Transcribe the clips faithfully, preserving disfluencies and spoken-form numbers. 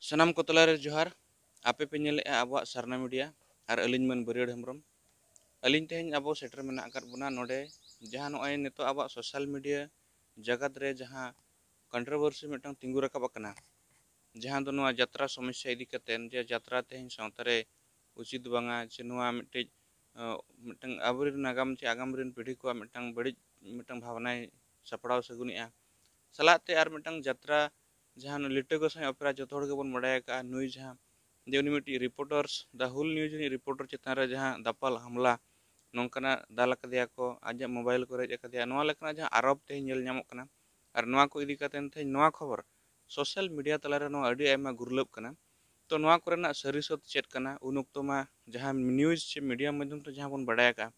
ᱥᱟᱱᱟᱢ ᱠᱚ ᱛᱟᱞᱟᱨᱮ ᱡᱚᱦᱟᱨ᱾ ᱟᱯᱮ ᱯᱮ ᱧᱮᱞᱮᱫᱼᱟ ᱟᱵᱚᱣᱟᱜ ᱥᱟᱨᱱᱟ ᱢᱤᱰᱤᱭᱟ ᱟᱨ ᱟᱹᱞᱤᱧ ᱢᱟᱹᱱ ᱵᱟᱹᱨᱭᱟᱹᱲ ᱦᱮᱢᱵᱨᱚᱢ᱾ ᱟᱹᱞᱤᱧ ᱛᱮᱦᱮᱧ ᱟᱵᱚ ᱥᱮᱴᱮᱨ ᱢᱮᱱᱟᱜ ᱟᱠᱟᱫ ᱵᱚᱱᱟ ᱱᱚᱰᱮ, ᱡᱟᱦᱟᱸ ᱱᱚᱜᱼᱚᱭ ᱱᱤᱛᱚᱜ ᱟᱵᱚᱣᱟᱜ ᱥᱳᱥᱟᱞ ᱢᱤᱰᱤᱭᱟ ᱡᱟᱜᱟᱛ ᱨᱮ ᱡᱟᱦᱟᱸ ᱠᱚᱱᱴᱨᱳᱵᱷᱟᱨᱥᱤ ᱢᱤᱫᱴᱟᱝ ᱛᱤᱸᱜᱩ ᱨᱟᱠᱟᱵ ᱟᱠᱟᱱᱟ, ᱡᱟᱦᱟᱸ ᱫᱚ ᱱᱚᱣᱟ ᱡᱟᱛᱨᱟ ᱥᱚᱢᱚᱥᱥᱟ ᱤᱫᱤ ᱠᱟᱛᱮᱫ, ᱡᱮ ᱡᱟᱛᱨᱟ ᱛᱮᱦᱮᱧ ᱥᱟᱶᱛᱟ ᱨᱮ ᱩᱪᱤᱛ ᱵᱟᱝᱟ, ᱥᱮ ᱱᱚᱣᱟ ᱢᱤᱫᱴᱤᱡ ᱟᱸ, ᱢᱤᱫᱴᱟᱝ ᱟᱵᱚᱨᱮᱱ ᱱᱟᱜᱟᱢ ᱪᱮ ᱟᱜᱟᱢ ᱨᱮᱱ ᱯᱤᱲᱦᱤ ᱠᱚᱣᱟᱜ ᱢᱤᱫᱴᱟᱝ ᱵᱟᱹᱲᱤᱡ ᱢᱤᱫᱴᱟᱝ ᱵᱷᱟᱵᱽᱱᱟᱭ ᱥᱟᱯᱲᱟᱣ ᱥᱟᱹᱜᱩᱱᱮᱜᱼᱟ᱾ ᱥᱟᱞᱟᱜ ᱛᱮ ᱟᱨ ᱢᱤᱫᱴᱟᱝ ᱡᱟᱛᱨᱟ, ᱡᱟᱦᱟᱸ ᱞᱤᱴᱟᱹ ᱜᱚᱸᱥᱟᱭ ᱚᱯᱮᱨᱟ ᱡᱚᱛᱚ ᱦᱚᱲ ᱜᱮᱵᱚᱱ ᱵᱟᱲᱟᱭ ᱟᱠᱟᱫᱼᱟ, ᱱᱩᱭ ᱡᱟᱦᱟᱸ ᱡᱮ ᱩᱱᱤ ᱢᱤᱫᱴᱤᱡ ᱨᱤᱯᱳᱨᱴᱟᱨᱥ, ᱫᱟ ᱦᱩᱞ ᱱᱤᱭᱩᱡᱽ ᱨᱤᱱᱤᱡ ᱨᱤᱯᱳᱨᱴᱟᱨ ᱪᱮᱛᱟᱱ ᱨᱮ ᱡᱟᱦᱟᱸ ᱫᱟᱯᱟᱞ ᱦᱟᱢᱞᱟ, ᱱᱚᱝᱠᱟᱱᱟᱜ ᱫᱟᱞ ᱟᱠᱟᱫᱮᱭᱟ ᱠᱚ, ᱟᱡᱟᱜ ᱢᱳᱵᱟᱭᱤᱞ ᱠᱚ ᱨᱮᱡ ᱟᱠᱟᱫᱮᱭᱟ, ᱱᱚᱣᱟ ᱞᱮᱠᱟᱱᱟᱜ ᱡᱟᱦᱟᱸ ᱟᱨᱳᱯ ᱛᱮᱦᱮᱧ ᱧᱮᱞ ᱧᱟᱢᱚᱜ ᱠᱟᱱᱟ᱾ ᱟᱨ ᱱᱚᱣᱟ ᱠᱚ ᱤᱫᱤ ᱠᱟᱛᱮ ᱛᱮᱦᱮᱧ ᱱᱚᱣᱟ ᱠᱷᱚᱵᱚᱨ ᱥᱳᱥᱟᱞ ᱢᱤᱰᱤᱭᱟ ᱛᱟᱞᱟᱨᱮ ᱱᱚᱣᱟ ᱟᱹᱰᱤ ᱟᱭᱢᱟ ᱜᱩᱨᱞᱟᱹᱵ ᱠᱟᱱᱟ᱾ ᱛᱚ ᱱᱚᱣᱟ ᱠᱚᱨᱮᱱᱟᱜ ᱥᱟᱹᱨᱤ ᱥᱚᱛ ᱪᱮᱫ ᱠᱟᱱᱟ? ᱩᱱ ᱚᱠᱛᱚ ᱢᱟ ᱡᱟᱦᱟᱸ ᱱᱤᱭᱩᱡᱽ ᱪᱮ ᱢᱤᱰᱤᱭᱟ ᱢᱟᱫᱽᱫᱷᱚᱢ ᱛᱮ ᱡᱟᱦᱟᱸ ᱵᱚᱱ ᱵᱟᱰᱟᱭ ᱟᱠᱟᱫᱼᱟ,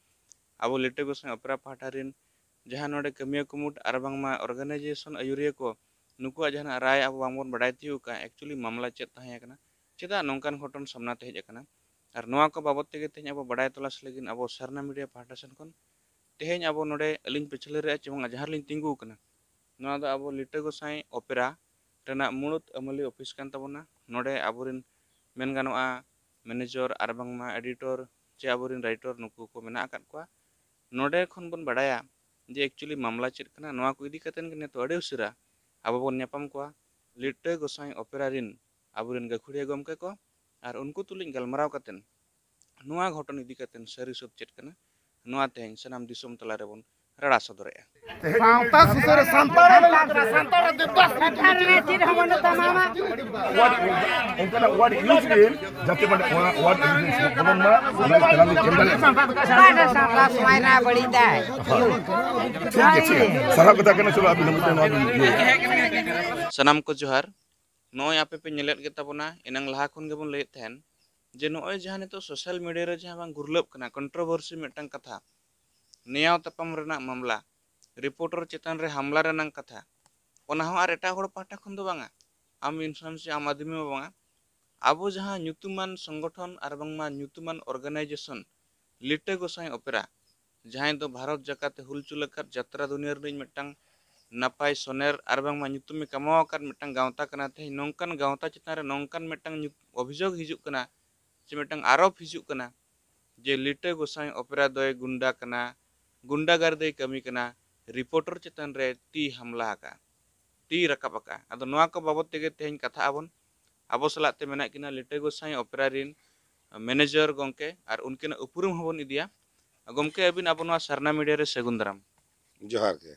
ᱟᱵᱚ ᱞᱤᱴᱟᱹ ᱜᱚᱸᱥᱟᱭ ᱚᱯᱮᱨᱟ ᱯᱟᱦᱴᱟ ᱨᱮᱱ ᱡᱟᱦᱟᱸ ᱱᱚᱰᱮ ᱠᱟᱹᱢᱤᱭᱟᱹ ᱠᱩᱢᱩᱴ ᱟᱨ ᱵᱟᱝᱢᱟ ᱚᱨᱜᱟᱱᱟᱭᱡᱮᱥᱚᱱ ᱟᱹᱭᱩᱨᱤᱭᱟᱹ ᱠᱚ, ᱱᱩᱠᱩᱣᱟᱜ ᱡᱟᱦᱟᱱᱟᱜ ᱨᱟᱭ ᱟᱵᱚ ᱵᱟᱝᱵᱚᱱ ᱵᱟᱰᱟᱭ ᱛᱤᱭᱳᱜ ᱟᱠᱟᱫᱼᱟ, ᱮᱠᱪᱩᱭᱮᱞᱤ ᱢᱟᱢᱞᱟ ᱪᱮᱫ ᱛᱟᱦᱮᱸ ᱠᱟᱱᱟ, ᱪᱮᱫᱟᱜ ᱱᱚᱝᱠᱟᱱ ᱜᱷᱚᱴᱚᱱ ᱥᱟᱢᱱᱟ ᱛᱮ ᱦᱮᱡ ᱟᱠᱟᱱᱟ? ᱟᱨ ᱱᱚᱣᱟ ᱠᱚ ᱵᱟᱵᱚᱛ ᱛᱮᱜᱮ ᱛᱮᱦᱮᱧ ᱟᱵᱚ ᱵᱟᱰᱟᱭ ᱛᱚᱞᱟᱥ ᱞᱟᱹᱜᱤᱫ ᱟᱵᱚ ᱥᱟᱨᱱᱟ ᱢᱤᱰᱤᱭᱟ ᱯᱟᱦᱴᱟ ᱥᱮᱱ ᱠᱷᱚᱱ ᱛᱮᱦᱮᱧ ᱟᱵᱚ ᱱᱚᱰᱮ ᱟᱹᱞᱤᱧ ᱯᱟᱹᱪᱷᱞᱟᱹ ᱨᱮ ᱪᱮ ᱵᱟᱝ ᱡᱟᱦᱟᱸ ᱨᱮᱞᱤᱧ ᱛᱤᱸᱜᱩ ᱟᱠᱟᱱᱟ, ᱱᱚᱣᱟ ᱫᱚ ᱟᱵᱚ ᱞᱤᱴᱟᱹ ᱜᱚᱸᱥᱟᱭ ᱚᱯᱮᱨᱟ ᱨᱮᱱᱟᱜ ᱢᱩᱬᱩᱫ ᱟᱹᱢᱟᱹᱞᱤ ᱚᱯᱷᱤᱥ ᱠᱟᱱ ᱛᱟᱵᱚᱱᱟ᱾ ᱱᱚᱰᱮ ᱟᱵᱚᱨᱮᱱ ᱢᱮᱱ ᱜᱟᱱᱚᱜᱼᱟ ᱢᱮᱱᱮᱡᱚᱨ ᱟᱨ ᱵᱟᱝᱢᱟ ᱮᱰᱤᱴᱚᱨ ᱪᱮ ᱟᱵᱚᱨᱮᱱ ᱨᱟᱭᱴᱚᱨ ᱱᱩᱠᱩ ᱠᱚ ᱢᱮᱱᱟᱜ ᱟᱠᱟᱫ ᱠᱚᱣᱟ᱾ ᱱᱚᱰᱮ ᱠᱷᱚᱱ ᱵᱚᱱ ᱵᱟᱰᱟᱭᱟ ᱡᱮ ᱮᱠᱪᱩᱭᱮᱞᱤ ᱢᱟᱢᱞᱟ ᱪᱮᱫ ᱠᱟᱱᱟ᱾ ᱱᱚᱣᱟ ᱠᱚ ᱤᱫᱤ ᱠᱟᱛᱮᱫ ᱜᱮ ᱱᱤᱛᱚᱜ ᱟᱹᱰᱤ ᱩᱥᱟᱹᱨᱟ ᱟᱵᱚ ᱵᱚᱱ ᱧᱟᱯᱟᱢ ᱠᱚᱣᱟ ᱞᱤᱴᱟᱹ ᱜᱚᱸᱥᱟᱭ ᱚᱯᱮᱨᱟ ᱨᱮᱱ ᱟᱵᱚᱨᱮᱱ ᱜᱟᱹᱠᱷᱩᱲᱤᱭᱟᱹ ᱜᱚᱢᱠᱮ ᱠᱚ, ᱟᱨ ᱩᱱᱠᱩ ᱛᱩᱞᱩᱡ ᱜᱟᱞᱢᱟᱨᱟᱣ ᱠᱟᱛᱮᱫ ᱱᱚᱣᱟ ᱜᱷᱚᱴᱚᱱ ᱤᱫᱤ ᱠᱟᱛᱮᱫ ᱥᱟᱹᱨᱤ ᱥᱚᱛ ᱪᱮᱫ ᱠᱟᱱᱟ, ᱱᱚᱣᱟ ᱛᱮᱦᱮᱧ ᱥᱟᱱᱟᱢ ᱫᱤᱥᱚᱢ ᱛᱟᱞᱟ ᱨᱮᱵᱚᱱ ᱨᱟᱲᱟ ᱥᱚᱫᱚᱨᱮᱜᱼᱟ᱾ ᱥᱟᱶᱛᱟ ᱥᱩᱥᱟᱹᱨ ᱥᱟᱱᱛᱟᱲ ᱥᱟᱱᱛᱟᱲ ᱨᱮ ᱪᱮᱫ ᱦᱚᱸ ᱵᱟᱹᱱᱩᱜ ᱛᱟᱢᱟ ᱟᱢᱟᱜ᱾ ᱚᱱᱠᱟᱱᱟᱜ ᱣᱟᱨᱰ ᱤᱭᱩᱡᱽ ᱵᱤᱱ, ᱡᱟᱛᱮ ᱢᱟᱱᱮ ᱚᱱᱟ ᱣᱟᱨᱰ ᱤᱭᱩᱡᱽ ᱵᱚᱞᱚᱱ ᱢᱟ, ᱚᱱᱟ ᱛᱮᱞᱟ ᱵᱤᱱ ᱮᱢ ᱫᱟᱲᱮᱭᱟᱜᱼᱟ᱾ ᱵᱟᱰᱟ ᱥᱟᱶᱛᱟ ᱥᱚᱢᱟᱡᱽ ᱨᱮᱱᱟᱜ ᱵᱟᱹᱲᱤᱡ ᱫᱟᱭ᱾ ᱴᱷᱤᱠ ᱜᱮᱭᱟ, ᱴᱷᱤᱠ ᱜᱮᱭᱟ᱾ ᱥᱟᱨᱦᱟᱣ ᱠᱟᱛᱷᱟ ᱠᱟᱱᱟ, ᱪᱚᱞᱚ ᱟᱹᱵᱤᱱ ᱦᱚᱸ ᱢᱤᱫᱴᱮᱱ ᱱᱚᱣᱟ ᱵᱤᱱ ᱤᱭᱟᱹᱭᱟ᱾ ᱥᱟᱱᱟᱢ ᱠᱚ ᱡᱚᱦᱟᱨ᱾ ᱱᱚᱜᱼᱚᱭ ᱟᱯᱮ ᱯᱮ ᱧᱮᱞᱮᱫ ᱜᱮ ᱛᱟᱵᱚᱱᱟ, ᱮᱱᱟᱝ ᱞᱟᱦᱟ ᱠᱷᱚᱱ ᱜᱮᱵᱚᱱ ᱞᱟᱹᱭᱮᱫ ᱛᱟᱦᱮᱱ ᱡᱮ ᱱᱚᱜᱼᱚᱭ ᱡᱟᱦᱟᱸ ᱱᱤᱛᱚᱜ ᱥᱳᱥᱟᱞ ᱢᱤᱰᱤᱭᱟ ᱨᱮ ᱡᱟᱦᱟᱸ ᱵᱟᱝ ᱜᱩᱨᱞᱟᱹᱵ ᱠᱟᱱᱟ, ᱠᱚᱱᱴᱨᱳᱵᱷᱟᱨᱥᱤ ᱢᱤᱫᱴᱟᱝ ᱠᱟᱛᱷᱟ, ᱱᱮᱭᱟᱣ ᱛᱟᱯᱟᱢ ᱨᱮᱱᱟᱜ ᱢᱟᱢᱞᱟ, ᱨᱤᱯᱳᱨᱴᱟᱨ ᱪᱮᱛᱟᱱ ᱨᱮ ᱦᱟᱢᱞᱟ ᱨᱮᱱᱟᱜ ᱠᱟᱛᱷᱟ, ᱚᱱᱟ ᱦᱚᱸ ᱟᱨ ᱮᱴᱟᱜ ᱦᱚᱲ ᱯᱟᱦᱴᱟ ᱠᱷᱚᱱ ᱫᱚ ᱵᱟᱝᱟ, ᱟᱢ ᱤᱱᱥᱟᱱ ᱥᱮ ᱟᱢ ᱟᱫᱢᱤ ᱦᱚᱸ ᱵᱟᱝᱟ᱾ ᱟᱵᱚ ᱡᱟᱦᱟᱸ ᱧᱩᱛᱩᱢᱟᱱ ᱥᱚᱝᱜᱚᱴᱷᱚᱱ ᱟᱨ ᱵᱟᱝᱢᱟ ᱧᱩᱛᱩᱢᱟᱱ ᱚᱨᱜᱟᱱᱟᱭᱡᱮᱥᱚᱱ ᱞᱤᱴᱟᱹ ᱜᱚᱸᱥᱟᱭ ᱚᱯᱮᱨᱟ, ᱡᱟᱦᱟᱸᱭ ᱫᱚ ᱵᱷᱟᱨᱚᱛ ᱡᱟᱠᱟᱛ ᱮ ᱦᱩᱞᱪᱩᱞ ᱟᱠᱟᱫ ᱡᱟᱛᱨᱟ ᱫᱩᱱᱤᱭᱟᱹ ᱨᱤᱱᱤᱡ ᱢᱤᱫᱴᱟᱝ ᱱᱟᱯᱟᱭ ᱥᱚᱱᱮᱨ ᱟᱨ ᱵᱟᱝᱢᱟ ᱧᱩᱛᱩᱢ ᱮ ᱠᱟᱢᱟᱣ ᱟᱠᱟᱫ ᱢᱤᱫᱴᱟᱝ ᱜᱟᱶᱛᱟ ᱠᱟᱱᱟ᱾ ᱛᱮᱦᱮᱧ ᱱᱚᱝᱠᱟᱱ ᱜᱟᱶᱛᱟ ᱪᱮᱛᱟᱱ ᱨᱮ ᱱᱚᱝᱠᱟᱱ ᱢᱤᱫᱴᱟᱝ ᱧᱩ- ᱚᱵᱷᱤᱡᱳᱜᱽ ᱦᱤᱡᱩᱜ ᱠᱟᱱᱟ, ᱪᱮ ᱢᱤᱫᱴᱟᱝ ᱟᱨᱳᱯ ᱦᱤᱡᱩᱜ ᱠᱟᱱᱟ ᱡᱮ ᱞᱤᱴᱟᱹ ᱜᱚᱸᱥᱟᱭ ᱚᱯᱮᱨᱟ ᱫᱚᱭ ᱜᱩᱱᱰᱟ ᱠᱟᱱᱟ, ᱜᱩᱱᱰᱟᱜᱟᱨᱫᱤᱭ ᱠᱟᱹᱢᱤ ᱠᱟᱱᱟ, ᱨᱤᱯᱳᱨᱴᱟᱨ ᱪᱮᱛᱟᱱ ᱨᱮ ᱛᱤ ᱦᱟᱢᱞᱟ ᱟᱠᱟᱫᱼᱟ, ᱛᱤ ᱨᱟᱠᱟᱵ ᱟᱠᱟᱫᱼᱟ᱾ ᱟᱫᱚ ᱱᱚᱣᱟ ᱠᱚ ᱵᱟᱵᱚᱛ ᱛᱮᱜᱮ ᱛᱮᱦᱮᱧ ᱠᱟᱛᱷᱟᱜ ᱟᱵᱚᱱ᱾ ᱟᱵᱚ ᱥᱟᱞᱟᱜ ᱛᱮ ᱢᱮᱱᱟᱜ ᱠᱤᱱᱟ ᱞᱤᱴᱟᱹ ᱜᱚᱸᱥᱟᱭ ᱚᱯᱮᱨᱟ ᱨᱤᱱ ᱢᱮᱱᱮᱡᱟᱨ ᱜᱚᱢᱠᱮ, ᱟᱨ ᱩᱱᱠᱤᱱᱟᱜ ᱩᱯᱨᱩᱢ ᱦᱚᱸᱵᱚᱱ ᱤᱫᱤᱭᱟ᱾ ᱜᱚᱢᱠᱮ, ᱟᱹᱵᱤᱱ ᱟᱵᱚ ᱱᱚᱣᱟ ᱥᱟᱨᱱᱟ ᱢᱤᱰᱤᱭᱟ ᱨᱮ ᱥᱟᱹᱜᱩᱱ ᱫᱟᱨᱟᱢ᱾ ᱡᱚᱦᱟᱨ ᱜᱮ᱾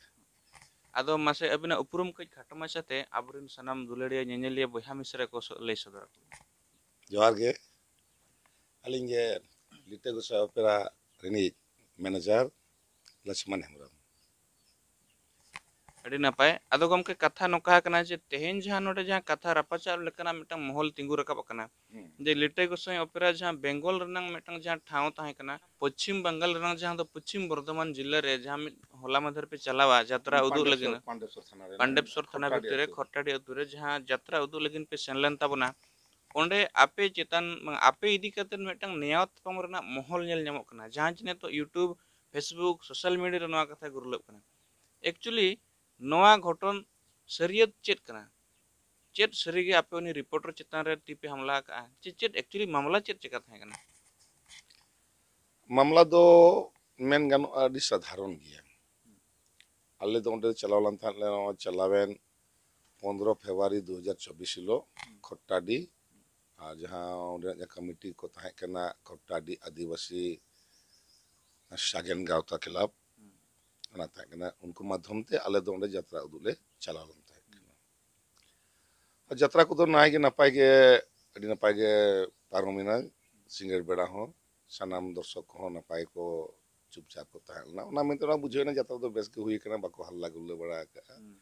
ᱟᱫᱚ ᱢᱟᱥᱮ ᱟᱹᱵᱤᱱᱟᱜ ᱩᱯᱨᱩᱢ ᱠᱟᱹᱡ ᱠᱷᱟᱴᱚ ᱢᱟᱪᱷᱟᱛᱮ ᱟᱵᱚᱨᱮᱱ ᱥᱟᱱᱟᱢ ᱫᱩᱞᱟᱹᱲᱤᱭᱟᱹ ᱧᱮᱧᱮᱞᱤᱭᱟᱹ ᱵᱚᱭᱦᱟ ᱢᱤᱥᱨᱟ ᱠᱚ ᱥᱚ- ᱞᱟᱹᱭ ᱥᱚᱫᱚᱨ ᱟᱠᱚ ᱵᱤᱱ᱾ ᱡᱚᱦᱟᱨ ᱜᱮ᱾ ᱟᱹᱞᱤᱧ ᱜᱮ ᱞᱤᱴᱟᱹ ᱜᱚᱸᱥᱟᱭ ᱚᱯᱮᱨᱟ ᱨᱤᱱᱤᱡ ᱢᱮᱱᱮᱡᱟᱨ ᱞᱚᱪᱷᱢᱚᱱ ᱦᱮᱢᱵᱨᱚᱢ᱾ ᱟᱹᱰᱤ ᱱᱟᱯᱟᱭ᱾ ᱟᱫᱚ ᱜᱚᱢᱠᱮ, ᱠᱟᱛᱷᱟ ᱱᱚᱝᱠᱟ ᱠᱟᱱᱟ ᱡᱮ ᱛᱮᱦᱮᱧ ᱡᱟᱦᱟᱸ ᱱᱚᱰᱮ ᱡᱟᱦᱟᱸ ᱠᱟᱛᱷᱟ ᱨᱟᱯᱟᱪᱟᱜ ᱞᱮᱠᱟᱱᱟᱜ ᱢᱤᱫᱴᱟᱝ ᱢᱚᱦᱚᱞ ᱛᱤᱸᱜᱩ ᱨᱟᱠᱟᱵ ᱟᱠᱟᱱᱟ, ᱦᱩᱸ᱾ ᱡᱮ ᱞᱤᱴᱟᱹ ᱜᱚᱸᱥᱟᱭ ᱚᱯᱮᱨᱟ ᱡᱟᱦᱟᱸ ᱵᱮᱝᱜᱚᱞ ᱨᱮᱱᱟᱝ ᱢᱤᱫᱴᱟᱝ ᱡᱟᱦᱟᱸ ᱴᱷᱟᱶ ᱛᱟᱦᱮᱸ ᱠᱟᱱᱟ, ᱯᱚᱪᱷᱤᱢ ᱵᱟᱝᱜᱟᱞ ᱨᱮᱱᱟᱝ ᱡᱟᱦᱟᱸ ᱫᱚ ᱯᱚᱪᱷᱤᱢ ᱵᱚᱨᱫᱷᱚᱢᱟᱱ ᱡᱤᱞᱟᱹ ᱨᱮ ᱡᱟᱦᱟᱸ ᱢᱤᱫ ᱦᱚᱞᱟ ᱢᱟᱫᱷᱮᱨ ᱯᱮ ᱪᱟᱞᱟᱣᱟ ᱡᱟᱛᱨᱟ ᱩᱫᱩᱜ ᱞᱟᱹᱜᱤᱫ, ᱯᱟᱱᱰᱮᱯᱥᱚᱨ ᱛᱷᱟᱱᱟ ᱨᱮ ᱯᱟᱱᱰᱮᱯᱥᱚᱨ ᱛᱷᱟᱱᱟ ᱠᱷᱚᱴᱴᱟᱰᱤ ᱵᱷᱤᱛᱤᱨ ᱨᱮ ᱟᱹᱛᱩ᱾ ᱠᱷᱚᱴᱴᱟᱰᱤ ᱟᱹᱛᱩ ᱨᱮ ᱡᱟᱦᱟᱸ ᱡᱟᱛᱨᱟ ᱩᱫᱩᱜ ᱞᱟᱹᱜᱤᱫ ᱯᱮ ᱥᱮᱱ ᱞᱮᱱ ᱛᱟᱵᱚᱱᱟ, ᱚᱸᱰᱮ ᱟᱯᱮ ᱪᱮᱛᱟᱱ, ᱟᱯᱮ ᱤᱫᱤ ᱠᱟᱛᱮ ᱢᱤᱫᱴᱟᱝ ᱱᱮᱭᱟᱣ ᱛᱟᱯᱟᱢ ᱨᱮᱱᱟᱜ ᱢᱚᱦᱚᱞ ᱧᱮᱞ ᱧᱟᱢᱚᱜ ᱠᱟᱱᱟ, ᱡᱟᱦᱟᱸ ᱪᱮ ᱱᱤᱛᱚᱜ YouTube, Facebook, social media ᱨᱮ ᱱᱚᱣᱟ ᱠᱟᱛᱷᱟ ᱜᱩᱨᱞᱟᱹᱜ ᱠᱟᱱᱟ᱾ Actually, ᱱᱚᱣᱟ ᱜᱷᱚᱴᱚᱱ ᱥᱟᱹᱨᱤᱭᱟᱹᱛ ᱪᱮᱫ ᱠᱟᱱᱟ? ᱪᱮᱫ ᱥᱟᱹᱨᱤᱜᱮ ᱟᱯᱮ ᱩᱱᱤ ᱨᱤᱯᱳᱨᱴᱟᱨ ᱪᱮᱛᱟᱱ ᱨᱮ ᱛᱤ ᱯᱮ ᱦᱟᱢᱞᱟ ᱟᱠᱟᱜᱼᱟ? ᱪᱮ ᱪᱮᱫ actually ᱢᱟᱢᱞᱟ ᱪᱮᱫ ᱪᱮᱠᱟ ᱛᱟᱦᱮᱸ ᱠᱟᱱᱟ? ᱢᱟᱢᱞᱟ ᱫᱚ ᱢᱮᱱ ᱜᱟᱱᱚᱜᱼᱟ ᱟᱹᱰᱤ ᱥᱟᱫᱷᱟᱨᱚᱱ ᱜᱮᱭᱟ᱾ ᱟᱞᱮ ᱫᱚ ᱚᱸᱰᱮ ᱪᱟᱞᱟᱣ ᱞᱮᱱ ᱛᱟᱦᱮᱸᱫ ᱞᱮ ᱱᱚᱣᱟ ᱪᱟᱞᱟᱣᱮᱱ ᱯᱚᱱᱫᱽᱨᱚ ᱯᱷᱮᱵᱽᱨᱩᱣᱟᱨᱤ ᱫᱩ ᱦᱟᱡᱟᱨ ᱪᱚᱵᱵᱤᱥ ᱦᱤᱞᱳᱜ ᱠᱷᱚᱴᱴᱟᱰᱤ, ᱟᱨ ᱡᱟᱦᱟᱸ ᱚᱸᱰᱮᱱᱟᱜ ᱡᱟᱦᱟᱸ ᱠᱚᱢᱤᱴᱤ ᱠᱚ ᱛᱟᱦᱮᱸ ᱠᱟᱱᱟ ᱠᱷᱚᱴᱴᱟᱰᱤ ᱟᱹᱫᱤᱵᱟᱹᱥᱤ ᱥᱟᱜᱮᱱ ᱜᱟᱶᱛᱟ ᱠᱞᱟᱵᱽ, ᱚᱱᱟ ᱛᱟᱦᱮᱸ ᱠᱟᱱᱟ, ᱩᱱᱠᱩ ᱢᱟᱫᱽᱫᱷᱚᱢ ᱛᱮ ᱟᱞᱮ ᱫᱚ ᱚᱸᱰᱮ ᱡᱟᱛᱨᱟ ᱩᱫᱩᱜ ᱞᱮ ᱪᱟᱞᱟᱣ ᱞᱮᱱ ᱛᱟᱦᱮᱸ ᱠᱟᱱᱟ᱾ ᱟᱨ ᱡᱟᱛᱨᱟ ᱠᱚᱫᱚ ᱱᱟᱭ ᱜᱮ ᱱᱟᱯᱟᱭ ᱜᱮ, ᱟᱹᱰᱤ ᱱᱟᱯᱟᱭ ᱜᱮ ᱯᱟᱨᱚᱢᱮᱱᱟ᱾ ᱥᱤᱸᱜᱟᱹᱲ ᱵᱮᱲᱟ ᱦᱚᱸ ᱥᱟᱱᱟᱢ ᱫᱚᱨᱥᱚᱠ ᱠᱚᱦᱚᱸ ᱱᱟᱯᱟᱭ ᱠᱚ ᱪᱩᱯᱪᱟᱯ ᱠᱚ ᱛᱟᱦᱮᱸ ᱞᱮᱱᱟ᱾ ᱚᱱᱟ ᱢᱮᱱᱛᱮ ᱚᱱᱟ ᱵᱩᱡᱷᱟᱹᱣ ᱮᱱᱟ ᱡᱟᱛᱨᱟ ᱫᱚ ᱵᱮᱥ ᱜᱮ ᱦᱩᱭ ᱠᱟᱱᱟ, ᱵᱟᱠᱚ ᱦᱟᱞᱞᱟ ᱜᱩᱞᱞᱟᱹ ᱵᱟᱲᱟ ᱟᱠᱟᱜᱼᱟ᱾ ᱦᱩᱸ᱾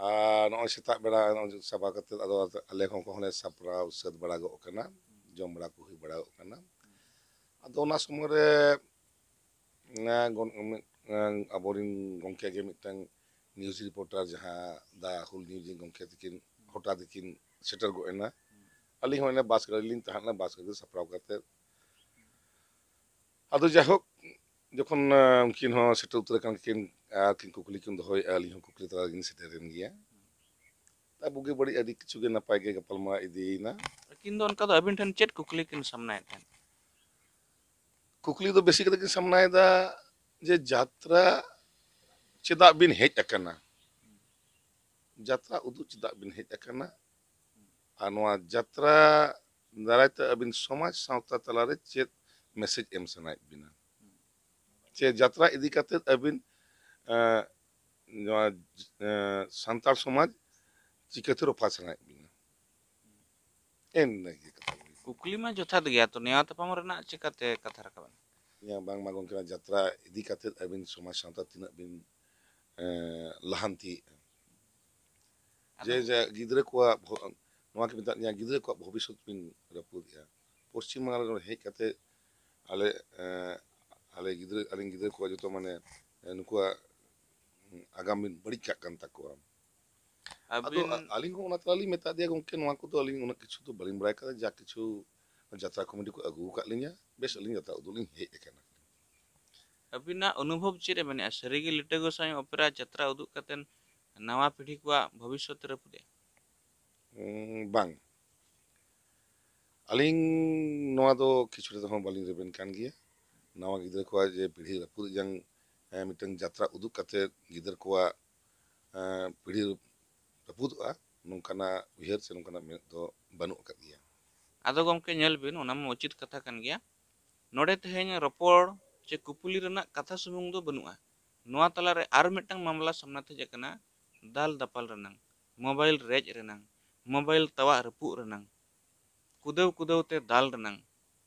ᱟᱨ ᱱᱚᱜᱼᱚᱭ ᱥᱮᱛᱟᱜ ᱵᱮᱲᱟ ᱱᱚᱜᱼᱚᱭ ᱥᱟᱵᱟ ᱠᱟᱛᱮ ᱟᱫᱚ ᱟᱞᱮ ᱦᱚᱸ ᱠᱚᱦᱚᱸ ᱞᱮ ᱥᱟᱯᱲᱟᱣ ᱥᱟᱹᱛ ᱵᱟᱲᱟ ᱜᱚᱜ ᱠᱟᱱᱟ, ᱡᱚᱢ ᱵᱟᱲᱟ ᱠᱚ ᱦᱩᱭ ᱵᱟᱲᱟ ᱜᱚᱜ ᱠᱟᱱᱟ᱾ ᱟᱫᱚ ᱚᱱᱟ ᱥᱚᱢᱚᱭ ᱨᱮ ᱚᱱᱟ ᱜᱚᱱ-, ᱢᱤᱫ, ᱟᱵᱚᱨᱤᱱ ᱜᱚᱢᱠᱮ ᱜᱮ ᱢᱤᱫᱴᱟᱝ ᱱᱤᱭᱩᱡᱽ ᱨᱤᱯᱳᱨᱴᱟᱨ ᱡᱟᱦᱟᱸ ᱫᱟ ᱦᱩᱞ ᱱᱤᱭᱩᱡᱽ ᱨᱤᱱ ᱜᱚᱢᱠᱮ ᱛᱟᱹᱠᱤᱱ ᱦᱚᱴᱟᱛ ᱜᱮᱠᱤᱱ ᱥᱮᱴᱮᱨ ᱜᱚᱫ ᱮᱱᱟ᱾ ᱟᱹᱞᱤᱧ ᱦᱚᱸ ᱚᱱᱮ ᱵᱟᱥ ᱜᱟᱹᱰᱤ ᱞᱤᱧ ᱛᱟᱦᱮᱸ ᱞᱮᱱᱟ, ᱵᱟᱥ ᱜᱟᱹᱰᱤ ᱥᱟᱯᱲᱟᱣ ᱠᱟᱛᱮ᱾ ᱟᱫᱚ ᱡᱟᱭᱦᱳᱠ, ᱡᱚᱠᱷᱚᱱ, ᱟᱸ, ᱩᱱᱠᱤᱱ ᱦᱚᱸ ᱥᱮᱴᱮᱨ ᱩᱛᱟᱹᱨ ᱟᱠᱟᱱ ᱠᱤᱱ, ᱟᱨ ᱠᱤᱱ ᱠᱩᱠᱞᱤ ᱠᱤᱱ ᱫᱚᱦᱚᱭᱮᱫᱼᱟ, ᱟᱹᱞᱤᱧ ᱦᱚᱸ ᱠᱩᱠᱞᱤ ᱛᱟᱞᱟ ᱨᱮᱜᱤᱧ ᱥᱮᱴᱮᱨᱮᱱ ᱜᱮᱭᱟ᱾ ᱟᱨ ᱵᱩᱜᱤ ᱵᱟᱹᱲᱤᱡ ᱟᱹᱰᱤ ᱠᱤᱪᱷᱩ ᱜᱮ ᱱᱟᱯᱟᱭ ᱜᱮ ᱜᱟᱯᱟᱞᱢᱟᱨᱟᱣ ᱤᱫᱤᱭᱮᱱᱟ᱾ ᱟᱹᱠᱤᱱ ᱫᱚ ᱚᱱᱠᱟ ᱫᱚ ᱟᱹᱵᱤᱱ ᱴᱷᱮᱱ ᱪᱮᱫ ᱠᱩᱠᱞᱤ ᱠᱤᱱ ᱥᱟᱢᱱᱟᱭᱮᱫ ᱛᱟᱦᱮᱸᱫ? ᱠᱩᱠᱞᱤ ᱫᱚ ᱵᱮᱥᱤ ᱠᱟᱛᱮ ᱠᱤᱱ ᱥᱟᱢᱱᱟᱭᱮᱫᱟ ᱡᱮ ᱡᱟᱛᱨᱟ ᱪᱮᱫᱟᱜ ᱵᱤᱱ ᱦᱮᱡ ᱟᱠᱟᱱᱟ, ᱡᱟᱛᱨᱟ ᱩᱫᱩᱜ ᱪᱮᱫᱟᱜ ᱵᱤᱱ ᱦᱮᱡ ᱟᱠᱟᱱᱟ, ᱟᱨ ᱱᱚᱣᱟ ᱡᱟᱛᱨᱟ ᱫᱟᱨᱟᱭ ᱛᱮ ᱟᱹᱵᱤᱱ ᱥᱚᱢᱟᱡᱽ ᱥᱟᱶᱛᱟ ᱛᱟᱞᱟᱨᱮ ᱪᱮᱫ ᱢᱮᱥᱮᱡᱽ ᱮᱢ ᱥᱟᱱᱟᱭᱮᱫ ᱵᱤᱱᱟ, ᱪᱮ ᱡᱟᱛᱨᱟ ᱤᱫᱤ ᱠᱟᱛᱮ ᱟᱹᱵᱤᱱ, ᱮᱸ, ᱱᱚᱣᱟ, ᱮᱸ, ᱥᱟᱱᱛᱟᱲ ᱥᱚᱢᱟᱡᱽ ᱪᱤᱠᱟᱹᱛᱮ ᱨᱚᱯᱷᱟ ᱥᱟᱱᱟᱭᱮᱫ ᱵᱤᱱᱟ? ᱮᱱ ᱤᱱᱟᱹᱜᱮ ᱠᱟᱛᱷᱟ ᱫᱚ᱾ ᱠᱩᱠᱞᱤ ᱢᱟ ᱡᱚᱛᱷᱟᱛ ᱜᱮᱭᱟ, ᱛᱚ ᱱᱮᱣᱟ ᱛᱟᱯᱟᱢ ᱨᱮᱱᱟᱜ ᱪᱤᱠᱟᱹᱛᱮ ᱠᱟᱛᱷᱟ ᱨᱟᱠᱟᱵ ᱮᱱᱟ? ᱤᱧᱟᱹᱜ ᱵᱟᱝᱢᱟ ᱜᱚᱢᱠᱮ, ᱱᱚᱣᱟ ᱡᱟᱛᱨᱟ ᱤᱫᱤ ᱠᱟᱛᱮ ᱟᱹᱵᱤᱱ ᱥᱚᱢᱟᱡᱽ ᱥᱟᱶᱛᱟ ᱛᱤᱱᱟᱹᱜ ᱵᱤᱱ, ᱮᱸ, ᱞᱟᱦᱟᱱᱛᱤᱭᱮᱫᱼᱟ? ᱟᱫᱚ ᱡᱮ, ᱡᱮ ᱜᱤᱫᱽᱨᱟᱹ ᱠᱚᱣᱟᱜ ᱵᱷᱚ-, ᱱᱚᱣᱟ ᱠᱚ ᱢᱮᱛᱟᱜ ᱜᱮᱭᱟ, ᱜᱤᱫᱽᱨᱟᱹ ᱠᱚᱣᱟᱜ ᱵᱷᱚᱵᱤᱥᱥᱚᱛ ᱵᱤᱱ ᱨᱟᱹᱯᱩᱫᱮᱜᱼᱟ᱾ ᱯᱚᱥᱪᱤᱢ ᱵᱟᱝᱞᱟ ᱨᱮ ᱦᱮᱡ ᱠᱟᱛᱮ ᱟᱞᱮ, ᱮᱸ, ᱟᱞᱮ ᱜᱤᱫᱽᱨᱟᱹ, ᱟᱹᱞᱤᱧ ᱜᱤᱫᱽᱨᱟᱹ ᱠᱚᱣᱟᱜ ᱡᱚᱛᱚ ᱢᱟᱱᱮ, ᱮᱸ, ᱱᱩᱠᱩᱣᱟᱜ, ᱩᱸ, ᱟᱜᱟᱢ ᱵᱤᱱ ᱵᱟᱹᱲᱤᱡ ᱠᱟᱜ ᱠᱟᱱ ᱛᱟᱠᱚᱣᱟ᱾ ᱟᱫᱚ ᱟᱹᱵᱤᱱ ᱟ-, ᱟᱹᱞᱤᱧ ᱦᱚᱸ ᱚᱱᱟ ᱛᱟᱞᱟ ᱞᱤᱧ ᱢᱮᱛᱟ ᱫᱮᱭᱟ, "ᱜᱚᱢᱠᱮ, ᱱᱚᱣᱟ ᱠᱚᱫᱚ ᱟᱹᱞᱤᱧ ᱩᱱᱟᱹᱜ ᱠᱤᱪᱷᱩ ᱫᱚ ᱵᱟᱹᱞᱤᱧ ᱵᱟᱲᱟᱭ ᱠᱟᱫᱟ, ᱡᱟ ᱠᱤᱪᱷᱩ ᱡᱟᱛᱨᱟ ᱠᱚᱢᱤᱴᱤ ᱠᱚ ᱟᱹᱜᱩ ᱟᱠᱟᱫ ᱞᱤᱧᱟ, ᱵᱮᱥ, ᱟᱹᱞᱤᱧ ᱡᱟᱛᱨᱟ ᱩᱫᱩᱜ ᱞᱤᱧ ᱦᱮᱡ ᱟᱠᱟᱱᱟ᱾" ᱟᱹᱵᱤᱱᱟᱜ ᱚᱱᱩᱵᱷᱚᱵ ᱪᱮᱫ ᱮ ᱢᱮᱱᱮᱫᱼᱟ? ᱥᱟᱹᱨᱤᱜᱮ ᱞᱤᱴᱟᱹ ᱜᱚᱸᱥᱟᱭ ᱚᱯᱮᱨᱟ ᱡᱟᱛᱨᱟ ᱩᱫᱩᱜ ᱠᱟᱛᱮ ᱱᱟᱣᱟ ᱯᱤᱲᱦᱤ ᱠᱚᱣᱟᱜ ᱵᱷᱚᱵᱤᱥᱥᱚᱛ ᱮ ᱨᱟᱹᱯᱩᱫᱮᱜᱼᱟ? ᱩᱸ, ᱵᱟᱝ᱾ ᱟᱹᱞᱤᱧ ᱱᱚᱣᱟ ᱫᱚ ᱠᱤᱪᱷᱩ ᱨᱮᱫᱚ ᱦᱚᱸ ᱵᱟᱹᱞᱤᱧ ᱨᱮᱵᱮᱱ ᱠᱟᱱ ᱜᱮᱭᱟ᱾ ᱱᱟᱣᱟ ᱜᱤᱫᱽᱨᱟᱹ ᱠᱚᱣᱟᱜ ᱡᱮ ᱯᱤᱲᱦᱤ ᱨᱟᱹᱯᱩᱫ ᱡᱟᱝ, ᱮ, ᱢᱤᱫᱴᱟᱝ ᱡᱟᱛᱨᱟ ᱩᱫᱩᱜ ᱠᱟᱛᱮ ᱜᱤᱫᱽᱨᱟᱹ ᱠᱚᱣᱟᱜ, ᱮ, ᱯᱤᱲᱦᱤ ᱨᱟᱹᱯᱩᱫᱚᱜᱼᱟ, ᱱᱚᱝᱠᱟᱱᱟᱜ ᱩᱭᱦᱟᱹᱨ ᱥᱮ ᱱᱚᱝᱠᱟᱱᱟᱜ ᱢᱮᱫ ᱫᱚ ᱵᱟᱹᱱᱩᱜ ᱟᱠᱟᱫ ᱜᱮᱭᱟ᱾ ᱟᱫᱚ ᱜᱚᱢᱠᱮ, ᱧᱮᱞ ᱵᱤᱱ, ᱚᱱᱟ ᱢᱟ ᱩᱪᱤᱛ ᱠᱟᱛᱷᱟ ᱠᱟᱱ ᱜᱮᱭᱟ᱾ ᱱᱚᱰᱮ ᱛᱮᱦᱮᱧ ᱨᱚᱯᱚᱲ ᱪᱮ ᱠᱩᱯᱩᱞᱤ ᱨᱮᱱᱟᱜ ᱠᱟᱛᱷᱟ ᱥᱩᱢᱩᱝ ᱫᱚ ᱵᱟᱹᱱᱩᱜᱼᱟ᱾ ᱱᱚᱣᱟ ᱛᱟᱞᱟᱨᱮ ᱟᱨ ᱢᱤᱫᱴᱟᱝ ᱢᱟᱢᱞᱟ ᱥᱟᱢᱱᱟ ᱛᱮ ᱦᱮᱡ ᱟᱠᱟᱱᱟ, ᱫᱟᱞ ᱫᱟᱯᱟᱞ ᱨᱮᱱᱟᱝ, ᱢᱳᱵᱟᱭᱤᱞ ᱨᱮᱡ ᱨᱮᱱᱟᱝ, ᱢᱳᱵᱟᱭᱤᱞ ᱛᱟᱣᱟᱜ ᱨᱟᱹᱯᱩᱫ ᱨᱮᱱᱟᱝ, ᱠᱩᱫᱟᱹᱣ ᱠᱩᱫᱟᱹᱣ ᱛᱮ ᱫᱟᱞ ᱨᱮᱱᱟᱝ᱾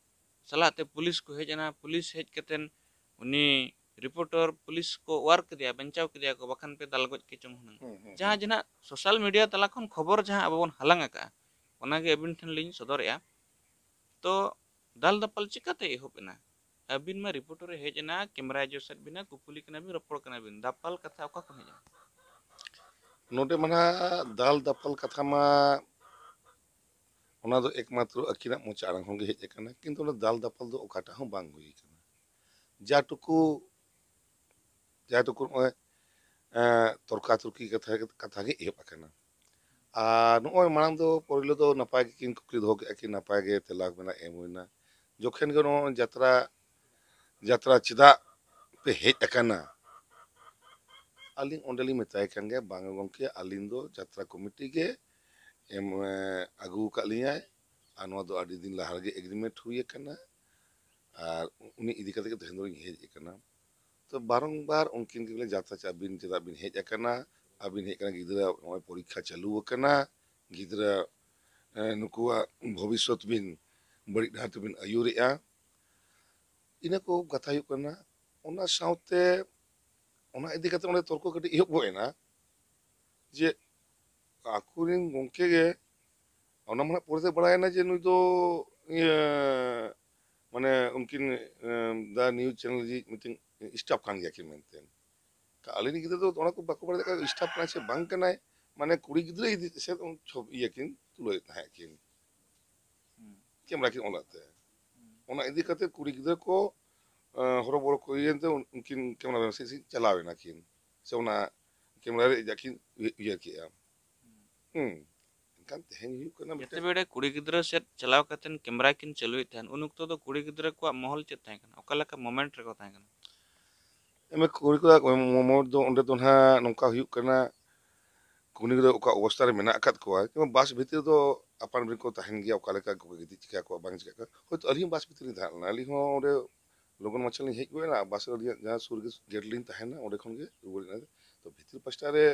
ᱥᱟᱞᱟᱜ ᱛᱮ ᱯᱩᱞᱤᱥ ᱠᱚ ᱦᱮᱡ ᱮᱱᱟ᱾ ᱯᱩᱞᱤᱥ ᱦᱮᱡ ᱠᱟᱛᱮᱱ ᱩᱱᱤ ᱨᱤᱯᱳᱨᱴᱚᱨ ᱯᱩᱞᱤᱥ ᱠᱚ ᱚᱣᱟᱨ ᱠᱮᱫᱮᱭᱟ, ᱵᱟᱧᱪᱟᱣ ᱠᱮᱫᱮᱭᱟ ᱠᱚ, ᱵᱟᱠᱷᱟᱱ ᱯᱮ ᱫᱟᱞ ᱜᱚᱡ ᱠᱮᱪᱚᱝ ᱦᱩᱱᱟᱹᱝ᱾ ᱦᱩᱸ, ᱦᱩᱸ, ᱡᱟᱦᱟᱸ ᱦᱩᱸ᱾ ᱡᱮ ᱱᱟᱜ ᱥᱳᱥᱟᱞ ᱢᱤᱰᱤᱭᱟ ᱛᱟᱞᱟ ᱠᱷᱚᱱ ᱠᱷᱚᱵᱚᱨ ᱡᱟᱦᱟᱸ ᱟᱵᱚ ᱵᱚᱱ ᱦᱟᱞᱟᱝ ᱟᱠᱟᱜᱼᱟ, ᱚᱱᱟᱜᱮ ᱟᱹᱵᱤᱱ ᱴᱷᱮᱱ ᱞᱤᱧ ᱥᱚᱫᱚᱨᱮᱜᱼᱟ᱾ ᱛᱚ ᱫᱟᱞ ᱫᱟᱯᱟᱞ ᱪᱤᱠᱟᱹᱛᱮ ᱮᱦᱚᱵ ᱮᱱᱟ? ᱟᱹᱵᱤᱱ ᱢᱟ ᱨᱤᱯᱳᱨᱴᱚᱨ ᱮ ᱦᱮᱡ ᱮᱱᱟ, ᱠᱮᱢᱨᱟᱭ ᱡᱚᱥ ᱮᱫ ᱵᱤᱱᱟ, ᱠᱩᱯᱩᱞᱤ ᱠᱟᱱᱟ ᱵᱤᱱ, ᱨᱚᱯᱚᱲ ᱠᱟᱱᱟ ᱵᱤᱱ, ᱫᱟᱯᱟᱞ ᱠᱟᱛᱷᱟ ᱚᱠᱟ ᱠᱷᱚᱱ ᱦᱮᱡ ᱮᱱᱟ? ᱱᱚᱰᱮ ᱢᱟ ᱱᱟᱦᱟᱜ ᱫᱟᱞ ᱫᱟᱯᱟᱞ ᱠᱟᱛᱷᱟ ᱢᱟ ᱚᱱᱟ ᱫᱚ ᱮᱠᱢᱟᱛᱨᱚ ᱟᱹᱠᱤᱱᱟᱜ ᱢᱚᱪᱟ ᱟᱲᱟᱝ ᱠᱷᱚᱱ ᱜᱮ ᱦᱮᱡ ᱟᱠᱟᱱᱟ, ᱠᱤᱱᱛᱩ ᱚᱱᱟ ᱫᱟᱞ ᱫᱟᱯᱟᱞ ᱫᱚ ᱚᱠᱟᱴᱟᱜ ᱦᱚᱸ ᱵᱟᱝ ᱦᱩᱭ ᱟᱠᱟᱱᱟ᱾ ᱡᱟ ᱴᱩᱠᱩ ᱡᱟᱦᱟᱸ ᱴᱩᱠᱩ ᱱᱚᱜᱼᱚᱭ ᱛᱚᱨᱠᱟ ᱛᱚᱨᱠᱤ ᱠᱟᱛᱷᱟ ᱠᱟᱛᱷᱟ ᱜᱮ ᱮᱦᱚᱵ ᱟᱠᱟᱱᱟ᱾ ᱟᱨ ᱱᱚᱜᱼᱚᱭ ᱢᱟᱲᱟᱝ ᱫᱚ ᱯᱳᱭᱞᱳ ᱫᱚ ᱱᱟᱯᱟᱭ ᱜᱮᱠᱤᱱ ᱠᱩᱠᱞᱤ ᱫᱚᱦᱚ ᱠᱮᱫᱼᱟ ᱠᱤᱱ, ᱱᱟᱯᱟᱭ ᱜᱮ ᱛᱮᱞᱟ ᱢᱮᱱᱟᱜ ᱮᱢ ᱦᱩᱭᱱᱟ᱾ ᱡᱚᱠᱷᱚᱱ ᱜᱮ ᱱᱚᱜᱼᱚᱭ ᱡᱟᱛᱨᱟ ᱡᱟᱛᱨᱟ ᱪᱮᱫᱟᱜ ᱯᱮ ᱦᱮᱡ ᱟᱠᱟᱱᱟ? ᱟᱹᱞᱤᱧ ᱚᱸᱰᱮᱞᱤᱧ ᱢᱮᱛᱟᱭ ᱠᱟᱱ ᱜᱮᱭᱟ, ᱵᱟᱝ ᱜᱚᱢᱠᱮ, ᱟᱹᱞᱤᱧ ᱫᱚ ᱡᱟᱛᱨᱟ ᱠᱚᱢᱤᱴᱤ ᱜᱮ ᱮᱢ ᱟᱹᱜᱩ ᱟᱠᱟᱫ ᱞᱤᱧᱟᱭ, ᱟᱨ ᱱᱚᱣᱟ ᱫᱚ ᱟᱹᱰᱤ ᱫᱤᱱ ᱞᱟᱦᱟ ᱨᱮᱜᱮ ᱮᱜᱽᱨᱤᱢᱮᱱᱴ ᱦᱩᱭ ᱟᱠᱟᱱᱟ, ᱟᱨ ᱩᱱᱤ ᱤᱫᱤ ᱠᱟᱛᱮ ᱜᱮ ᱛᱮᱦᱮᱧ ᱫᱚᱞᱤᱧ ᱦᱮᱡ ᱟᱠᱟᱱᱟ᱾ ᱛᱚ ᱵᱟᱨᱚᱝᱵᱟᱨ ᱩᱱᱠᱤᱱ ᱠᱤᱱ ᱞᱟᱹᱭ, ᱡᱟᱛᱨᱟ ᱪᱮᱫᱟᱜ ᱵᱤᱱ, ᱪᱮᱫᱟᱜ ᱵᱤᱱ ᱦᱮᱡ ᱟᱠᱟᱱᱟ? ᱟᱹᱵᱤᱱ ᱦᱮᱡ ᱟᱠᱟᱱᱟ, ᱜᱤᱫᱽᱨᱟᱹ ᱱᱚᱜᱼᱚᱭ ᱯᱚᱨᱤᱠᱠᱷᱟ ᱪᱟᱹᱞᱩ ᱟᱠᱟᱱᱟ, ᱜᱤᱫᱽᱨᱟᱹ ᱱᱩᱠᱩᱣᱟᱜ ᱵᱷᱚᱵᱤᱥᱥᱚᱛ ᱵᱤᱱ ᱵᱟᱹᱲᱤᱡ ᱰᱟᱦᱟᱨ ᱛᱮᱵᱤᱱ ᱟᱹᱭᱩᱨᱮᱜᱼᱟ᱾ ᱤᱱᱟᱹ ᱠᱚ ᱠᱟᱛᱷᱟ ᱦᱩᱭᱩᱜ ᱠᱟᱱᱟ᱾ ᱚᱱᱟ ᱥᱟᱶᱛᱮ ᱚᱱᱟ ᱤᱫᱤ ᱠᱟᱛᱮ ᱚᱸᱰᱮ ᱛᱚᱨᱠᱚ ᱠᱟᱹᱴᱤᱡ ᱮᱦᱚᱵ ᱜᱚᱫ ᱮᱱᱟ ᱡᱮ ᱟᱠᱚᱨᱮᱱ ᱜᱚᱢᱠᱮ ᱜᱮ, ᱚᱱᱟ ᱢᱟ ᱱᱟᱜ ᱯᱚᱨᱮᱛᱮ ᱵᱟᱲᱟᱭᱮᱱᱟ ᱡᱮ ᱱᱩᱭ ᱫᱚ ᱤᱭᱟᱹ ᱢᱟᱱᱮ ᱩᱱᱠᱤᱱ ᱫᱟ ᱱᱤᱭᱩᱡᱽ ᱪᱮᱱᱮᱞ ᱨᱤᱱᱤᱡ ᱢᱤᱫᱴᱮᱱ ᱥᱴᱟᱯ ᱠᱟᱱ ᱜᱮᱭᱟ ᱠᱤᱱ ᱢᱮᱱᱛᱮ᱾ ᱟᱹᱞᱤᱧ ᱨᱮᱱ ᱜᱤᱫᱽᱨᱟᱹ ᱫᱚ ᱚᱱᱟ ᱠᱚ ᱵᱟᱠᱚ ᱵᱟᱲᱟᱭ ᱫᱟᱲᱮᱭᱟᱜ ᱠᱟᱱᱟ, ᱥᱴᱟᱯ ᱠᱟᱱᱟᱭ ᱥᱮ ᱵᱟᱝ ᱠᱟᱱᱟᱭ, ᱢᱟᱱᱮ ᱠᱩᱲᱤ ᱜᱤᱫᱽᱨᱟᱹ ᱤᱫᱤ ᱥᱮᱫ ᱪᱷᱚᱵᱤ ᱤᱭᱟᱹ ᱠᱤᱱ ᱛᱩᱞᱟᱹᱣᱮᱫ ᱛᱟᱦᱮᱸᱫ ᱠᱤᱱ᱾ ᱦᱩᱸ᱾ ᱠᱮᱢᱨᱟ ᱠᱤᱱ ᱚᱱ ᱞᱮᱫ ᱛᱮ᱾ ᱦᱩᱸ᱾ ᱚᱱᱟ ᱤᱫᱤ ᱠᱟᱛᱮ ᱠᱩᱲᱤ ᱜᱤᱫᱽᱨᱟᱹ ᱠᱚ ᱦᱚᱨᱚᱵᱚᱨᱚ ᱠᱚ ᱤᱭᱟᱹᱭᱮᱱ ᱛᱮ ᱩᱱᱠᱤᱱ ᱠᱮᱢᱨᱟ ᱢᱮᱱ ᱥᱮᱫ ᱪᱟᱞᱟᱣ ᱮᱱᱟ ᱠᱤᱱ, ᱥᱮ ᱚᱱᱟ ᱠᱮᱢᱨᱟ ᱨᱮ ᱡᱟ ᱠᱤᱱ ᱩᱭᱦᱟᱹᱨ ᱠᱮᱜᱼᱟ᱾ ᱦᱩᱸ᱾ ᱮᱱᱠᱷᱟᱱ ᱛᱮᱦᱮᱧ ᱦᱩᱭᱩᱜ ᱠᱟᱱᱟ ᱡᱟᱛᱮ ᱢᱤᱫᱴᱮᱱ ᱵᱮᱲᱮ ᱠᱩᱲᱤ ᱜᱤᱫᱽᱨᱟᱹ ᱥᱮᱫ ᱪᱟᱞᱟᱣ ᱠᱟᱛᱮᱱ ᱠᱮᱢᱨᱟ ᱠᱤᱱ ᱪᱟᱹᱞᱩᱭᱮᱫ ᱛᱟᱦᱮᱱ, ᱩᱱ ᱚᱠᱛᱚ ᱫᱚ ᱠᱩᱲᱤ ᱜᱤᱫᱽᱨᱟᱹ ᱠᱚᱣᱟᱜ ᱢᱚᱦᱚᱞ ᱪᱮᱫ ᱛᱟᱦᱮᱸ ᱠᱟᱱᱟ? ᱚᱠᱟ ᱞᱮᱠᱟ ᱢᱚᱢᱮᱱᱴ ᱨᱮᱠᱚ ᱛᱟᱦᱮᱸ ᱠᱟᱱᱟ? ᱮᱢᱮ ᱠᱩᱲᱤ ᱠᱚᱣᱟᱜ ᱢᱚᱢᱮᱱᱴ ᱫᱚ ᱚᱸᱰᱮ ᱫᱚ ᱱᱟᱦᱟᱜ ᱱᱚᱝᱠᱟ ᱦᱩᱭᱩᱜ ᱠᱟᱱᱟ, ᱠᱩᱲᱤ ᱜᱤᱫᱽᱨᱟᱹ ᱚᱠᱟ ᱚᱵᱚᱥᱛᱟ ᱨᱮ ᱢᱮᱱᱟᱜ ᱟᱠᱟᱫ ᱠᱚᱣᱟ, ᱡᱮᱢᱚᱱ ᱵᱟᱥ ᱵᱷᱤᱛᱤᱨ ᱨᱮᱫᱚ ᱟᱯᱟᱱ ᱟᱹᱯᱤᱱ ᱠᱚ ᱛᱟᱦᱮᱱ ᱜᱮᱭᱟ, ᱚᱠᱟ ᱞᱮᱠᱟ ᱠᱚ ᱜᱤᱛᱤᱡ ᱪᱤᱠᱟ ᱠᱚᱣᱟ ᱵᱟᱝ ᱪᱤᱠᱟ ᱠᱚᱣᱟ᱾ ᱦᱳᱭᱛᱳ ᱟᱹᱞᱤᱧ ᱦᱚᱸ ᱵᱟᱥ ᱵᱷᱤᱛᱤᱨ ᱞᱤᱧ ᱛᱟᱦᱮᱸ ᱞᱮᱱᱟ, ᱟᱹᱞᱤᱧ ᱦᱚᱸ ᱚᱸᱰᱮ ᱞᱚᱜᱚᱱ ᱢᱟᱪᱷᱟ ᱞᱤᱧ ᱦᱮᱡ ᱜᱚᱫ ᱮᱱᱟ, ᱵᱟᱥ ᱨᱮ ᱟᱹᱞᱤᱧᱟᱜ ᱡᱟᱦᱟᱸ ᱥᱩᱨ ᱜᱮ ᱜᱮᱴ ᱞᱤᱧ ᱛᱟᱦᱮᱱᱟ, ᱚᱸᱰᱮ ᱠᱷᱚᱱ ᱜᱮ ᱨᱩᱣᱟᱹᱲ ᱮᱱᱟ᱾ ᱛᱚ ᱵᱷᱤᱛᱤᱨ ᱯᱟᱥᱴᱟ ᱨᱮ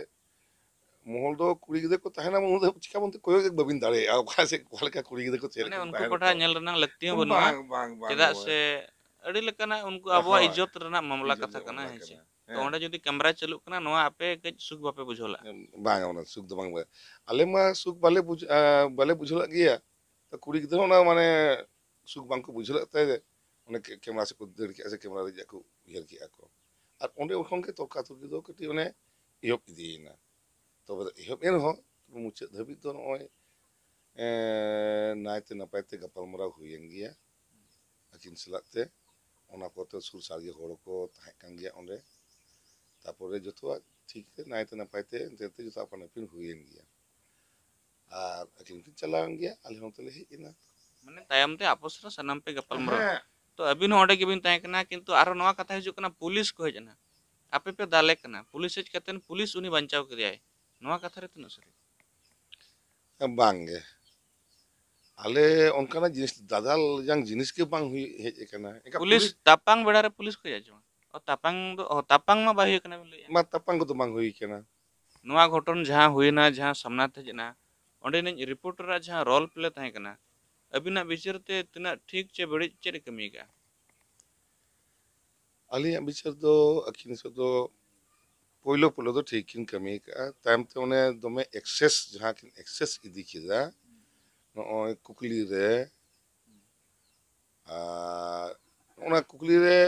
ᱢᱚᱦᱚᱞ ᱫᱚ ᱠᱩᱲᱤ ᱜᱤᱫᱽᱨᱟᱹ ᱠᱚ ᱛᱟᱦᱮᱱᱟ, ᱩᱱ ᱫᱚ ᱪᱤᱠᱟ ᱵᱚᱱᱛᱮ ᱠᱚᱭᱚᱜ ᱜᱮ ᱵᱟᱵᱤᱱ ᱫᱟᱲᱮᱭᱟᱜᱼᱟ, ᱚᱠᱟ ᱥᱮᱫ ᱚᱠᱟ ᱞᱮᱠᱟ ᱠᱩᱲᱤ ᱜᱤᱫᱽᱨᱟᱹ ᱠᱚ ᱪᱮᱫ ᱢᱟᱱᱮ ᱞᱮᱠᱟ ᱠᱚ ᱩᱱᱠᱩ ᱛᱟᱦᱮᱱᱟ ᱯᱟᱦᱴᱟ ᱠᱚ᱾ ᱧᱮᱞ ᱨᱮᱱᱟᱜ ᱞᱟᱹᱠᱛᱤ ᱦᱚᱸ ᱵᱟᱹᱱᱩᱜᱼᱟ᱾ ᱵᱟᱝ, ᱵᱟᱝ, ᱵᱟᱝ, ᱪᱮᱫᱟᱜ ᱵᱟᱝ᱾ ᱥᱮ ᱟᱹᱰᱤ ᱞᱮᱠᱟᱱᱟᱜ ᱩᱱᱠᱩ ᱟᱵᱚᱣᱟᱜ ᱦᱳᱭ᱾ ᱤᱡᱽᱡᱚᱛ ᱨᱮᱱᱟᱜ ᱢᱟᱢᱞᱟ ᱤᱡᱽᱡᱚᱛ ᱠᱟᱛᱷᱟ ᱨᱮᱱᱟᱜ ᱠᱟᱱᱟ, ᱢᱟᱢᱞᱟ ᱦᱮᱸ ᱥᱮ? ᱠᱟᱱᱟ᱾ ᱛᱚ ᱦᱮᱸ᱾ ᱚᱸᱰᱮ ᱡᱩᱫᱤ ᱠᱮᱢᱨᱟ ᱪᱟᱹᱞᱩᱜ ᱠᱟᱱᱟ, ᱱᱚᱣᱟ ᱟᱯᱮ ᱠᱟᱹᱡ ᱥᱩᱠ ᱵᱟᱯᱮ ᱵᱩᱡᱷᱟᱹᱣ ᱞᱟᱜᱼᱟ? ᱵᱟᱝ, ᱚᱱᱟ ᱥᱩᱠ ᱫᱚ ᱵᱟᱝ, ᱵᱟᱝ᱾ ᱟᱞᱮ ᱢᱟ ᱥᱩᱠ ᱵᱟᱞᱮ ᱵᱩᱡᱽ-, ᱟ, ᱵᱟᱞᱮ ᱵᱩᱡᱷᱟᱹᱣ ᱞᱟᱜ ᱜᱮᱭᱟ᱾ ᱛᱚ ᱠᱩᱲᱤ ᱜᱤᱫᱽᱨᱟᱹ ᱦᱚᱸ ᱚᱱᱟ ᱢᱟᱱᱮ ᱥᱩᱠ ᱵᱟᱝ ᱠᱚ ᱵᱩᱡᱷᱟᱹᱣ ᱞᱮᱫ ᱛᱮ ᱚᱱᱮ ᱠᱮ-, ᱠᱮᱢᱨᱟ ᱥᱮᱫ ᱠᱚ ᱫᱟᱹᱲ ᱠᱮᱜᱼᱟ ᱥᱮ ᱠᱮᱢᱨᱟ ᱨᱮᱭᱟᱜ ᱠᱚ ᱩᱭᱦᱟᱹᱨ ᱠᱮᱜᱼᱟ ᱠᱚ᱾ ᱟᱨ ᱚᱸᱰᱮ ᱠᱷᱚᱱ ᱜᱮ ᱛᱚᱨᱠᱟ ᱛᱚᱨᱠᱤ ᱫᱚ ᱠᱟᱹᱴᱤᱡ ᱚᱱᱮ ᱮᱦᱚᱵ ᱤᱫᱤᱭᱮᱱᱟ᱾ ᱛᱚᱵᱮ ᱫᱚ ᱮᱦᱚᱵ ᱮᱱ ᱨᱮᱦᱚᱸ ᱢᱩᱪᱟᱹᱫ ᱫᱷᱟᱹᱵᱤᱡ ᱫᱚ ᱱᱚᱜᱼᱚᱭ, ᱮᱸ, ᱱᱟᱭᱛᱮ ᱱᱟᱯᱟᱭ ᱛᱮ ᱜᱟᱯᱟᱞᱢᱟᱨᱟᱣ ᱦᱩᱭᱮᱱ ᱜᱮᱭᱟ ᱟᱹᱠᱤᱱ ᱥᱟᱞᱟᱜ ᱛᱮ᱾ ᱚᱱᱟ ᱯᱚᱨ ᱛᱮ ᱥᱩᱨ ᱥᱟᱸᱜᱮ ᱦᱚᱲ ᱠᱚ ᱛᱟᱦᱮᱸ ᱠᱟᱱ ᱜᱮᱭᱟ ᱚᱸᱰᱮ᱾ ᱛᱟᱯᱚᱨᱮ ᱡᱚᱛᱚᱣᱟᱜ ᱴᱷᱤᱠ ᱛᱮ, ᱱᱟᱭᱛᱮ ᱱᱟᱯᱟᱭ ᱛᱮ, ᱮᱱᱛᱮ ᱡᱚᱛᱚ ᱟᱯᱟᱱ ᱟᱹᱯᱤᱱ ᱦᱩᱭᱮᱱ ᱜᱮᱭᱟ᱾ ᱟᱨ ᱟᱹᱠᱤᱱ ᱠᱤᱱ ᱪᱟᱞᱟᱣᱮᱱ ᱜᱮᱭᱟ, ᱟᱞᱮ ᱦᱚᱸ ᱛᱮᱞᱮ ᱦᱮᱡ ᱮᱱᱟ᱾ ᱢᱟᱱᱮ ᱛᱟᱭᱚᱢ ᱛᱮ ᱟᱯᱚᱥ ᱨᱮ ᱥᱟᱱᱟᱢ ᱯᱮ ᱜᱟᱯᱟᱞ ᱢᱟᱨᱟᱣ᱾ ᱦᱮᱸ᱾ ᱛᱚ ᱟᱹᱵᱤᱱ ᱦᱚᱸ ᱚᱸᱰᱮ ᱜᱮᱵᱤᱱ ᱛᱟᱦᱮᱸ ᱠᱟᱱᱟ, ᱠᱤᱱᱛᱩ ᱟᱨᱚ ᱱᱚᱣᱟ ᱠᱟᱛᱷᱟ ᱦᱤᱡᱩᱜ ᱠᱟᱱᱟ, ᱯᱩᱞᱤᱥ ᱠᱚ ᱦᱮᱡ ᱮᱱᱟ, ᱟᱯᱮ ᱯᱮ ᱫᱟᱞᱮ ᱠᱟᱱᱟ, ᱯᱩᱞᱤᱥ ᱦᱮᱡ ᱠᱟᱛᱮ ᱯᱩᱞᱤᱥ ᱩᱱᱤ ᱵᱟᱧᱪᱟᱣ ᱠᱮᱫᱮᱭᱟᱭ, ᱱᱚᱣᱟ ᱠᱟᱛᱷᱟ ᱨᱮ ᱛᱤᱱᱟᱹᱜ ᱥᱟᱹᱨᱤ? ᱵᱟᱝ ᱜᱮ, ᱟᱞᱮ ᱚᱱᱠᱟᱱᱟᱜ ᱡᱤᱱᱤᱥ, ᱫᱟᱫᱟᱞ ᱡᱟᱝ ᱡᱤᱱᱤᱥ ᱜᱮ ᱵᱟᱝ ᱦᱩᱭ ᱦᱮᱡ ᱟᱠᱟᱱᱟ᱾ ᱮᱱᱠᱷᱟᱱ ᱯᱩᱞᱤᱥ ᱛᱟᱯᱟᱝ ᱵᱮᱲᱟ ᱨᱮ ᱯᱩᱞᱤᱥ ᱠᱚ ᱦᱮᱡ ᱟᱪᱚ? ᱚ, ᱛᱟᱯᱟᱝ ᱫᱚ, ᱚ, ᱛᱟᱯᱟᱝ ᱢᱟ ᱵᱟᱭ ᱦᱩᱭ ᱠᱟᱱᱟ ᱵᱤᱱ ᱞᱟᱹᱭᱮᱫᱼᱟ᱾ ᱢᱟ ᱛᱟᱯᱟᱝ ᱠᱚᱫᱚ ᱵᱟᱝ ᱦᱩᱭ ᱠᱟᱱᱟ᱾ ᱱᱚᱣᱟ ᱜᱷᱚᱴᱚᱱ ᱡᱟᱦᱟᱸ ᱦᱩᱭᱱᱟ, ᱡᱟᱦᱟᱸ ᱥᱟᱢᱱᱟ ᱛᱮ ᱦᱮᱡ ᱮᱱᱟ, ᱚᱸᱰᱮᱱᱤᱡ ᱨᱤᱯᱳᱨᱴᱟᱨᱟᱜ ᱡᱟᱦᱟᱸ ᱨᱳᱞ ᱯᱞᱮ ᱛᱟᱦᱮᱸ ᱠᱟᱱᱟ, ᱟᱹᱵᱤᱱᱟᱜ ᱵᱤᱪᱟᱹᱨ ᱛᱮ ᱛᱤᱱᱟᱹᱜ ᱴᱷᱤᱠ ᱪᱮ ᱵᱟᱹᱲᱤᱡ ᱪᱮᱫ ᱮ ᱠᱟᱹᱢᱤ ᱟᱠᱟᱫᱼᱟ? ᱟᱹᱞᱤᱧᱟᱜ ᱵᱤᱪᱟᱹᱨ ᱫᱚ ᱟᱹᱠᱤᱱ ᱥᱮᱫ ᱫᱚ ᱯᱳᱭᱞᱳ ᱯᱳᱭᱞᱳ ᱫᱚ ᱴᱷᱤᱠ ᱠᱤᱱ ᱠᱟᱹᱢᱤ ᱟᱠᱟᱫᱼᱟ᱾ ᱛᱟᱭᱚᱢ ᱛᱮ ᱚᱱᱮ ᱫᱚᱢᱮ ᱮᱠᱥᱮᱥ, ᱡᱟᱦᱟᱸ ᱠᱤᱱ ᱮᱠᱥᱮᱥ ᱤᱫᱤ ᱠᱮᱫᱟ ᱱᱚᱜᱼᱚᱭ ᱠᱩᱠᱞᱤ ᱨᱮ, ᱟᱨ ᱚᱱᱟ ᱠᱩᱠᱞᱤ ᱨᱮ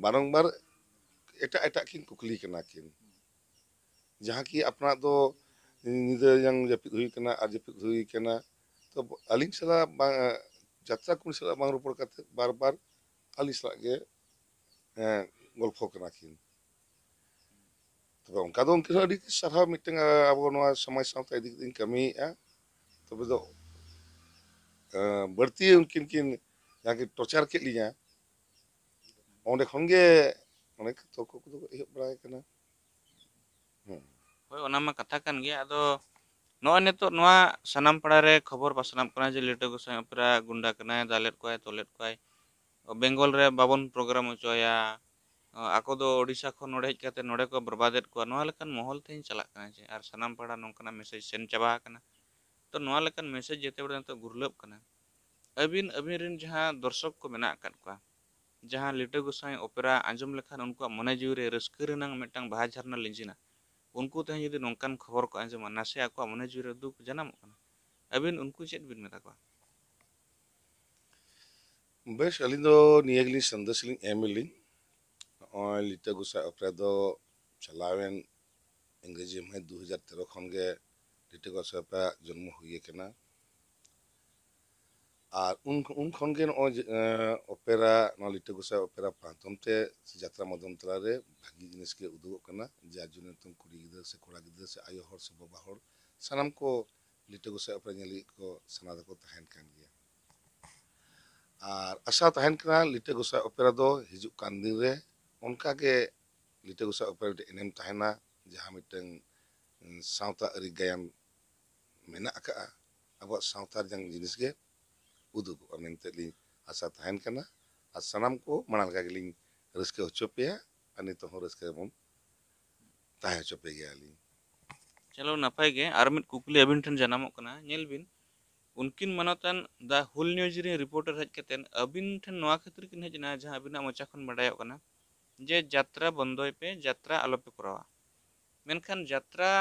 ᱵᱟᱨᱚᱝᱵᱟᱨ ᱮᱴᱟᱜ ᱮᱴᱟᱜ ᱠᱤᱱ ᱠᱩᱠᱞᱤ ᱠᱟᱱᱟ ᱠᱤᱱ, ᱡᱟᱦᱟᱸ ᱠᱤ ᱟᱯᱱᱟᱨ ᱫᱚ ᱧᱤᱫᱟᱹ ᱡᱟᱝ ᱡᱟᱹᱯᱤᱫ ᱦᱩᱭ ᱠᱟᱱᱟ ᱟᱨ ᱡᱟᱹᱯᱤᱫ ᱦᱩᱭ ᱠᱟᱱᱟ᱾ ᱛᱚ ᱟᱹᱞᱤᱧ ᱥᱟᱞᱟᱜ ᱵᱟᱝ, ᱡᱟᱛᱨᱟ ᱠᱩᱲᱤ ᱥᱟᱞᱟᱜ ᱵᱟᱝ ᱨᱚᱯᱚᱲ ᱠᱟᱛᱮ ᱵᱟᱨ ᱵᱟᱨ ᱟᱹᱞᱤᱧ ᱥᱟᱞᱟᱜ ᱜᱮ, ᱦᱮᱸ, ᱜᱚᱞᱯᱷᱚ ᱠᱟᱱᱟ ᱠᱤᱱ᱾ ᱛᱚᱵᱮ ᱚᱱᱠᱟ ᱫᱚ ᱩᱱᱠᱤᱱ ᱦᱚᱸ ᱟᱹᱰᱤ ᱥᱟᱨᱦᱟᱣ, ᱢᱤᱫᱴᱟᱝ, ᱟᱵᱚ ᱱᱚᱣᱟ ᱥᱚᱢᱟᱡᱽ ᱥᱟᱶᱛᱟ ᱤᱫᱤ ᱠᱟᱛᱮ ᱠᱟᱹᱢᱤᱭᱮᱫᱼᱟ᱾ ᱛᱚᱵᱮ ᱫᱚ, ᱮᱸ, ᱵᱟᱹᱲᱛᱤ ᱩᱱᱠᱤᱱ ᱠᱤᱱ ᱡᱟᱦᱟᱸ ᱠᱤᱱ ᱴᱚᱨᱪᱟᱨ ᱠᱮᱫ ᱞᱤᱧᱟ, ᱚᱸᱰᱮ ᱠᱷᱚᱱ ᱜᱮ ᱚᱱᱮᱠ ᱛᱚᱨᱠᱚ ᱠᱚᱫᱚ ᱮᱦᱚᱵ ᱵᱟᱲᱟ ᱟᱠᱟᱱᱟ᱾ ᱦᱮᱸ᱾ ᱦᱳᱭ, ᱚᱱᱟ ᱢᱟ ᱠᱟᱛᱷᱟ ᱠᱟᱱ ᱜᱮᱭᱟ᱾ ᱟᱫᱚ ᱱᱚᱜᱼᱚᱭ ᱱᱤᱛᱚᱜ ᱱᱚᱣᱟ ᱥᱟᱱᱟᱢ ᱯᱟᱲᱟ ᱨᱮ ᱠᱷᱚᱵᱚᱨ ᱯᱟᱥᱱᱟᱜ ᱠᱟᱱᱟ ᱡᱮ ᱞᱤᱴᱟᱹ ᱜᱚᱸᱥᱟᱭ ᱚᱯᱮᱨᱟ ᱜᱩᱱᱰᱟ ᱠᱟᱱᱟᱭ, ᱫᱟᱞᱮᱫ ᱠᱚᱣᱟᱭ, ᱛᱚᱞᱮᱫ ᱠᱚᱣᱟᱭ, ᱵᱮᱝᱜᱚᱞ ᱨᱮ ᱵᱟᱵᱚᱱ ᱯᱨᱳᱜᱨᱟᱢ ᱦᱚᱪᱚᱭᱟ, ᱟᱠᱚ ᱫᱚ ᱳᱰᱤᱥᱟ ᱠᱷᱚᱱ ᱱᱚᱰᱮ ᱦᱮᱡ ᱠᱟᱛᱮ ᱱᱚᱰᱮ ᱠᱚ ᱵᱚᱨᱵᱟᱫᱮᱫ ᱠᱚᱣᱟ, ᱱᱚᱣᱟ ᱞᱮᱠᱟᱱ ᱢᱚᱦᱚᱞ ᱛᱮᱦᱮᱧ ᱪᱟᱞᱟᱜ ᱠᱟᱱᱟ ᱡᱮ, ᱟᱨ ᱥᱟᱱᱟᱢ ᱯᱟᱲᱟ ᱱᱚᱝᱠᱟᱱᱟᱜ ᱢᱮᱥᱮᱡᱽ ᱥᱮᱱ ᱪᱟᱵᱟ ᱟᱠᱟᱱᱟ᱾ ᱛᱚ ᱱᱚᱣᱟ ᱞᱮᱠᱟᱱ ᱢᱮᱥᱮᱡᱽ ᱡᱮᱛᱮ ᱵᱮᱲᱟ ᱱᱤᱛᱚᱜ ᱜᱩᱨᱞᱟᱹᱜ ᱠᱟᱱᱟ, ᱟᱹᱵᱤᱱ, ᱟᱹᱵᱤᱱ ᱨᱮᱱ ᱡᱟᱦᱟᱸ ᱫᱚᱨᱥᱚᱠ ᱠᱚ ᱢᱮᱱᱟᱜ ᱟᱠᱟᱫ ᱠᱚᱣᱟ, ᱡᱟᱦᱟᱸ ᱞᱤᱴᱟᱹ ᱜᱚᱸᱥᱟᱭ ᱚᱯᱮᱨᱟ ᱟᱸᱡᱚᱢ ᱞᱮᱠᱷᱟᱱ ᱩᱱᱠᱩᱣᱟᱜ ᱢᱚᱱᱮ ᱡᱤᱣᱤ ᱨᱮ ᱨᱟᱹᱥᱠᱟᱹ ᱨᱮᱱᱟᱝ ᱢᱤᱫᱴᱟᱝ ᱵᱟᱦᱟ ᱡᱷᱟᱨᱱᱟ ᱞᱤᱸᱡᱤᱱᱟ, ᱩᱱᱠᱩ ᱛᱮᱦᱚᱸ ᱡᱩᱫᱤ ᱱᱚᱝᱠᱟᱱ ᱠᱷᱚᱵᱚᱨ ᱠᱚ ᱟᱸᱡᱚᱢᱟ, ᱱᱟᱥᱮ ᱟᱠᱚᱣᱟᱜ ᱢᱚᱱᱮ ᱡᱤᱣᱤ ᱨᱮ ᱫᱩᱠ ᱡᱟᱱᱟᱢᱚᱜ ᱠᱟᱱᱟ᱾ ᱟᱹᱵᱤᱱ ᱩᱱᱠᱩ ᱪᱮᱫ ᱵᱤᱱ ᱢᱮᱛᱟ ᱠᱚᱣᱟ? ᱵᱮᱥ, ᱟᱹᱞᱤᱧ ᱫᱚ ᱱᱤᱭᱟᱹ ᱜᱮᱞᱤᱧ ᱥᱟᱸᱫᱮᱥ ᱞᱤᱧ ᱮᱢ ᱟᱹᱞᱤᱧ᱾ ᱱᱚᱜᱼᱚᱭ ᱞᱤᱴᱟᱹ ᱜᱚᱸᱥᱟᱭ ᱚᱯᱮᱨᱟ ᱫᱚ ᱪᱟᱞᱟᱣᱮᱱ ᱤᱝᱨᱮᱡᱤ ᱢᱟᱹᱦᱤᱛ ᱫᱩ ᱦᱟᱡᱟᱨ ᱛᱮᱨᱚ ᱠᱷᱚᱱ ᱜᱮ ᱞᱤᱴᱟᱹ ᱜᱚᱸᱥᱟᱭ ᱚᱯᱮᱨᱟ ᱡᱚᱱᱢᱚ ᱦᱩᱭ ᱟᱠᱟᱱᱟ᱾ ᱟᱨ ᱩᱱ ᱩᱱ ᱠᱷᱚᱱ ᱜᱮ ᱱᱚᱜᱼᱚᱭ ᱡᱮ, ᱮᱸ, ᱚᱯᱮᱨᱟ, ᱱᱚᱣᱟ ᱞᱤᱴᱟᱹ ᱜᱚᱸᱥᱟᱭ ᱚᱯᱮᱨᱟ ᱢᱟᱫᱽᱫᱷᱚᱢ ᱛᱮ ᱥᱮ ᱡᱟᱛᱨᱟ ᱢᱟᱫᱽᱫᱷᱚᱢ ᱛᱟᱞᱟ ᱨᱮ ᱵᱷᱟᱹᱜᱤ ᱡᱤᱱᱤᱥ ᱜᱮ ᱩᱫᱩᱜᱚᱜ ᱠᱟᱱᱟ, ᱡᱟᱨ ᱡᱚᱱᱱᱚ ᱱᱤᱛᱚᱝ ᱠᱩᱲᱤ ᱜᱤᱫᱽᱨᱟᱹ ᱥᱮ ᱠᱚᱲᱟ ᱜᱤᱫᱽᱨᱟᱹ ᱥᱮ ᱟᱭᱳ ᱦᱚᱲ ᱥᱮ ᱵᱟᱵᱟ ᱦᱚᱲ ᱥᱟᱱᱟᱢ ᱠᱚ ᱞᱤᱴᱟᱹ ᱜᱚᱸᱥᱟᱭ ᱚᱯᱮᱨᱟ ᱧᱮᱞ ᱞᱟᱹᱜᱤᱫ ᱠᱚ ᱥᱟᱱᱟ ᱫᱚᱠᱚ ᱛᱟᱦᱮᱱ ᱠᱟᱱ ᱜᱮᱭᱟ᱾ ᱟᱨ ᱟᱥᱟ ᱛᱟᱦᱮᱱ ᱠᱟᱱᱟ ᱞᱤᱴᱟᱹ ᱜᱚᱸᱥᱟᱭ ᱚᱯᱮᱨᱟ ᱫᱚ ᱦᱤᱡᱩᱜ ᱠᱟᱱ ᱫᱤᱱ ᱨᱮ ᱚᱱᱠᱟ ᱜᱮ ᱞᱤᱴᱟᱹ ᱜᱚᱸᱥᱟᱭ ᱚᱯᱮᱨᱟ ᱢᱤᱫᱴᱮᱱ ᱮᱱᱮᱢ ᱛᱟᱦᱮᱱᱟ, ᱡᱟᱦᱟᱸ ᱢᱤᱫᱴᱟᱝ, ᱩᱸ, ᱥᱟᱶᱛᱟ ᱟᱹᱨᱤ ᱜᱟᱭᱟᱱ ᱢᱮᱱᱟᱜ ᱟᱠᱟᱜᱼᱟ᱾ ᱟᱵᱚᱣᱟᱜ ᱥᱟᱶᱛᱟ ᱨᱮᱭᱟᱜ ᱡᱤᱱᱤᱥ ᱜᱮ ᱩᱫᱩᱜᱚᱜᱼᱟ ᱢᱮᱱᱛᱮ ᱞᱤᱧ ᱟᱥᱟ ᱛᱟᱦᱮᱱ ᱠᱟᱱᱟ᱾ ᱟᱨ ᱥᱟᱱᱟᱢ ᱠᱚ ᱢᱟᱲᱟᱝ ᱞᱮᱠᱟ ᱜᱮᱞᱤᱧ ᱨᱟᱹᱥᱠᱟᱹ ᱦᱚᱪᱚ ᱯᱮᱭᱟ, ᱟᱨ ᱱᱤᱛᱚᱜ ᱦᱚᱸ ᱨᱟᱹᱥᱠᱟᱹ ᱨᱮᱵᱚᱱ ᱛᱟᱦᱮᱸ ᱦᱚᱪᱚ ᱯᱮ ᱜᱮᱭᱟᱞᱤᱧ᱾ ᱪᱚᱞᱚ, ᱱᱟᱯᱟᱭ ᱜᱮ᱾ ᱟᱨ ᱢᱤᱫ ᱠᱩᱠᱞᱤ ᱟᱹᱵᱤᱱ ᱴᱷᱮᱱ ᱡᱟᱱᱟᱢᱚᱜ ᱠᱟᱱᱟ, ᱧᱮᱞ ᱵᱤᱱ, ᱩᱱᱠᱤᱱ ᱢᱟᱱᱚᱛᱟᱱ ᱫᱟ ᱦᱩᱞ ᱱᱤᱭᱩᱡᱽ ᱨᱤᱱ ᱨᱤᱯᱳᱨᱴᱟᱨ ᱦᱮᱡ ᱠᱟᱛᱮ ᱟᱹᱵᱤᱱ ᱴᱷᱮᱱ ᱱᱚᱣᱟ ᱠᱷᱟᱹᱛᱤᱨ ᱠᱤᱱ ᱦᱮᱡ ᱮᱱᱟ, ᱡᱟᱦᱟᱸ ᱟᱹᱵᱤᱱᱟᱜ ᱢᱚᱪᱟ ᱠᱷᱚᱱ ᱵᱟᱰᱟᱭᱚᱜ ᱠᱟᱱᱟ ᱡᱮ ᱡᱟᱛᱨᱟ ᱵᱚᱱᱫᱚᱭ ᱯᱮ, ᱡᱟᱛᱨᱟ ᱟᱞᱚᱯᱮ ᱠᱚᱨᱟᱣᱟ᱾ ᱢᱮᱱᱠᱷᱟᱱ ᱡᱟᱛᱨᱟ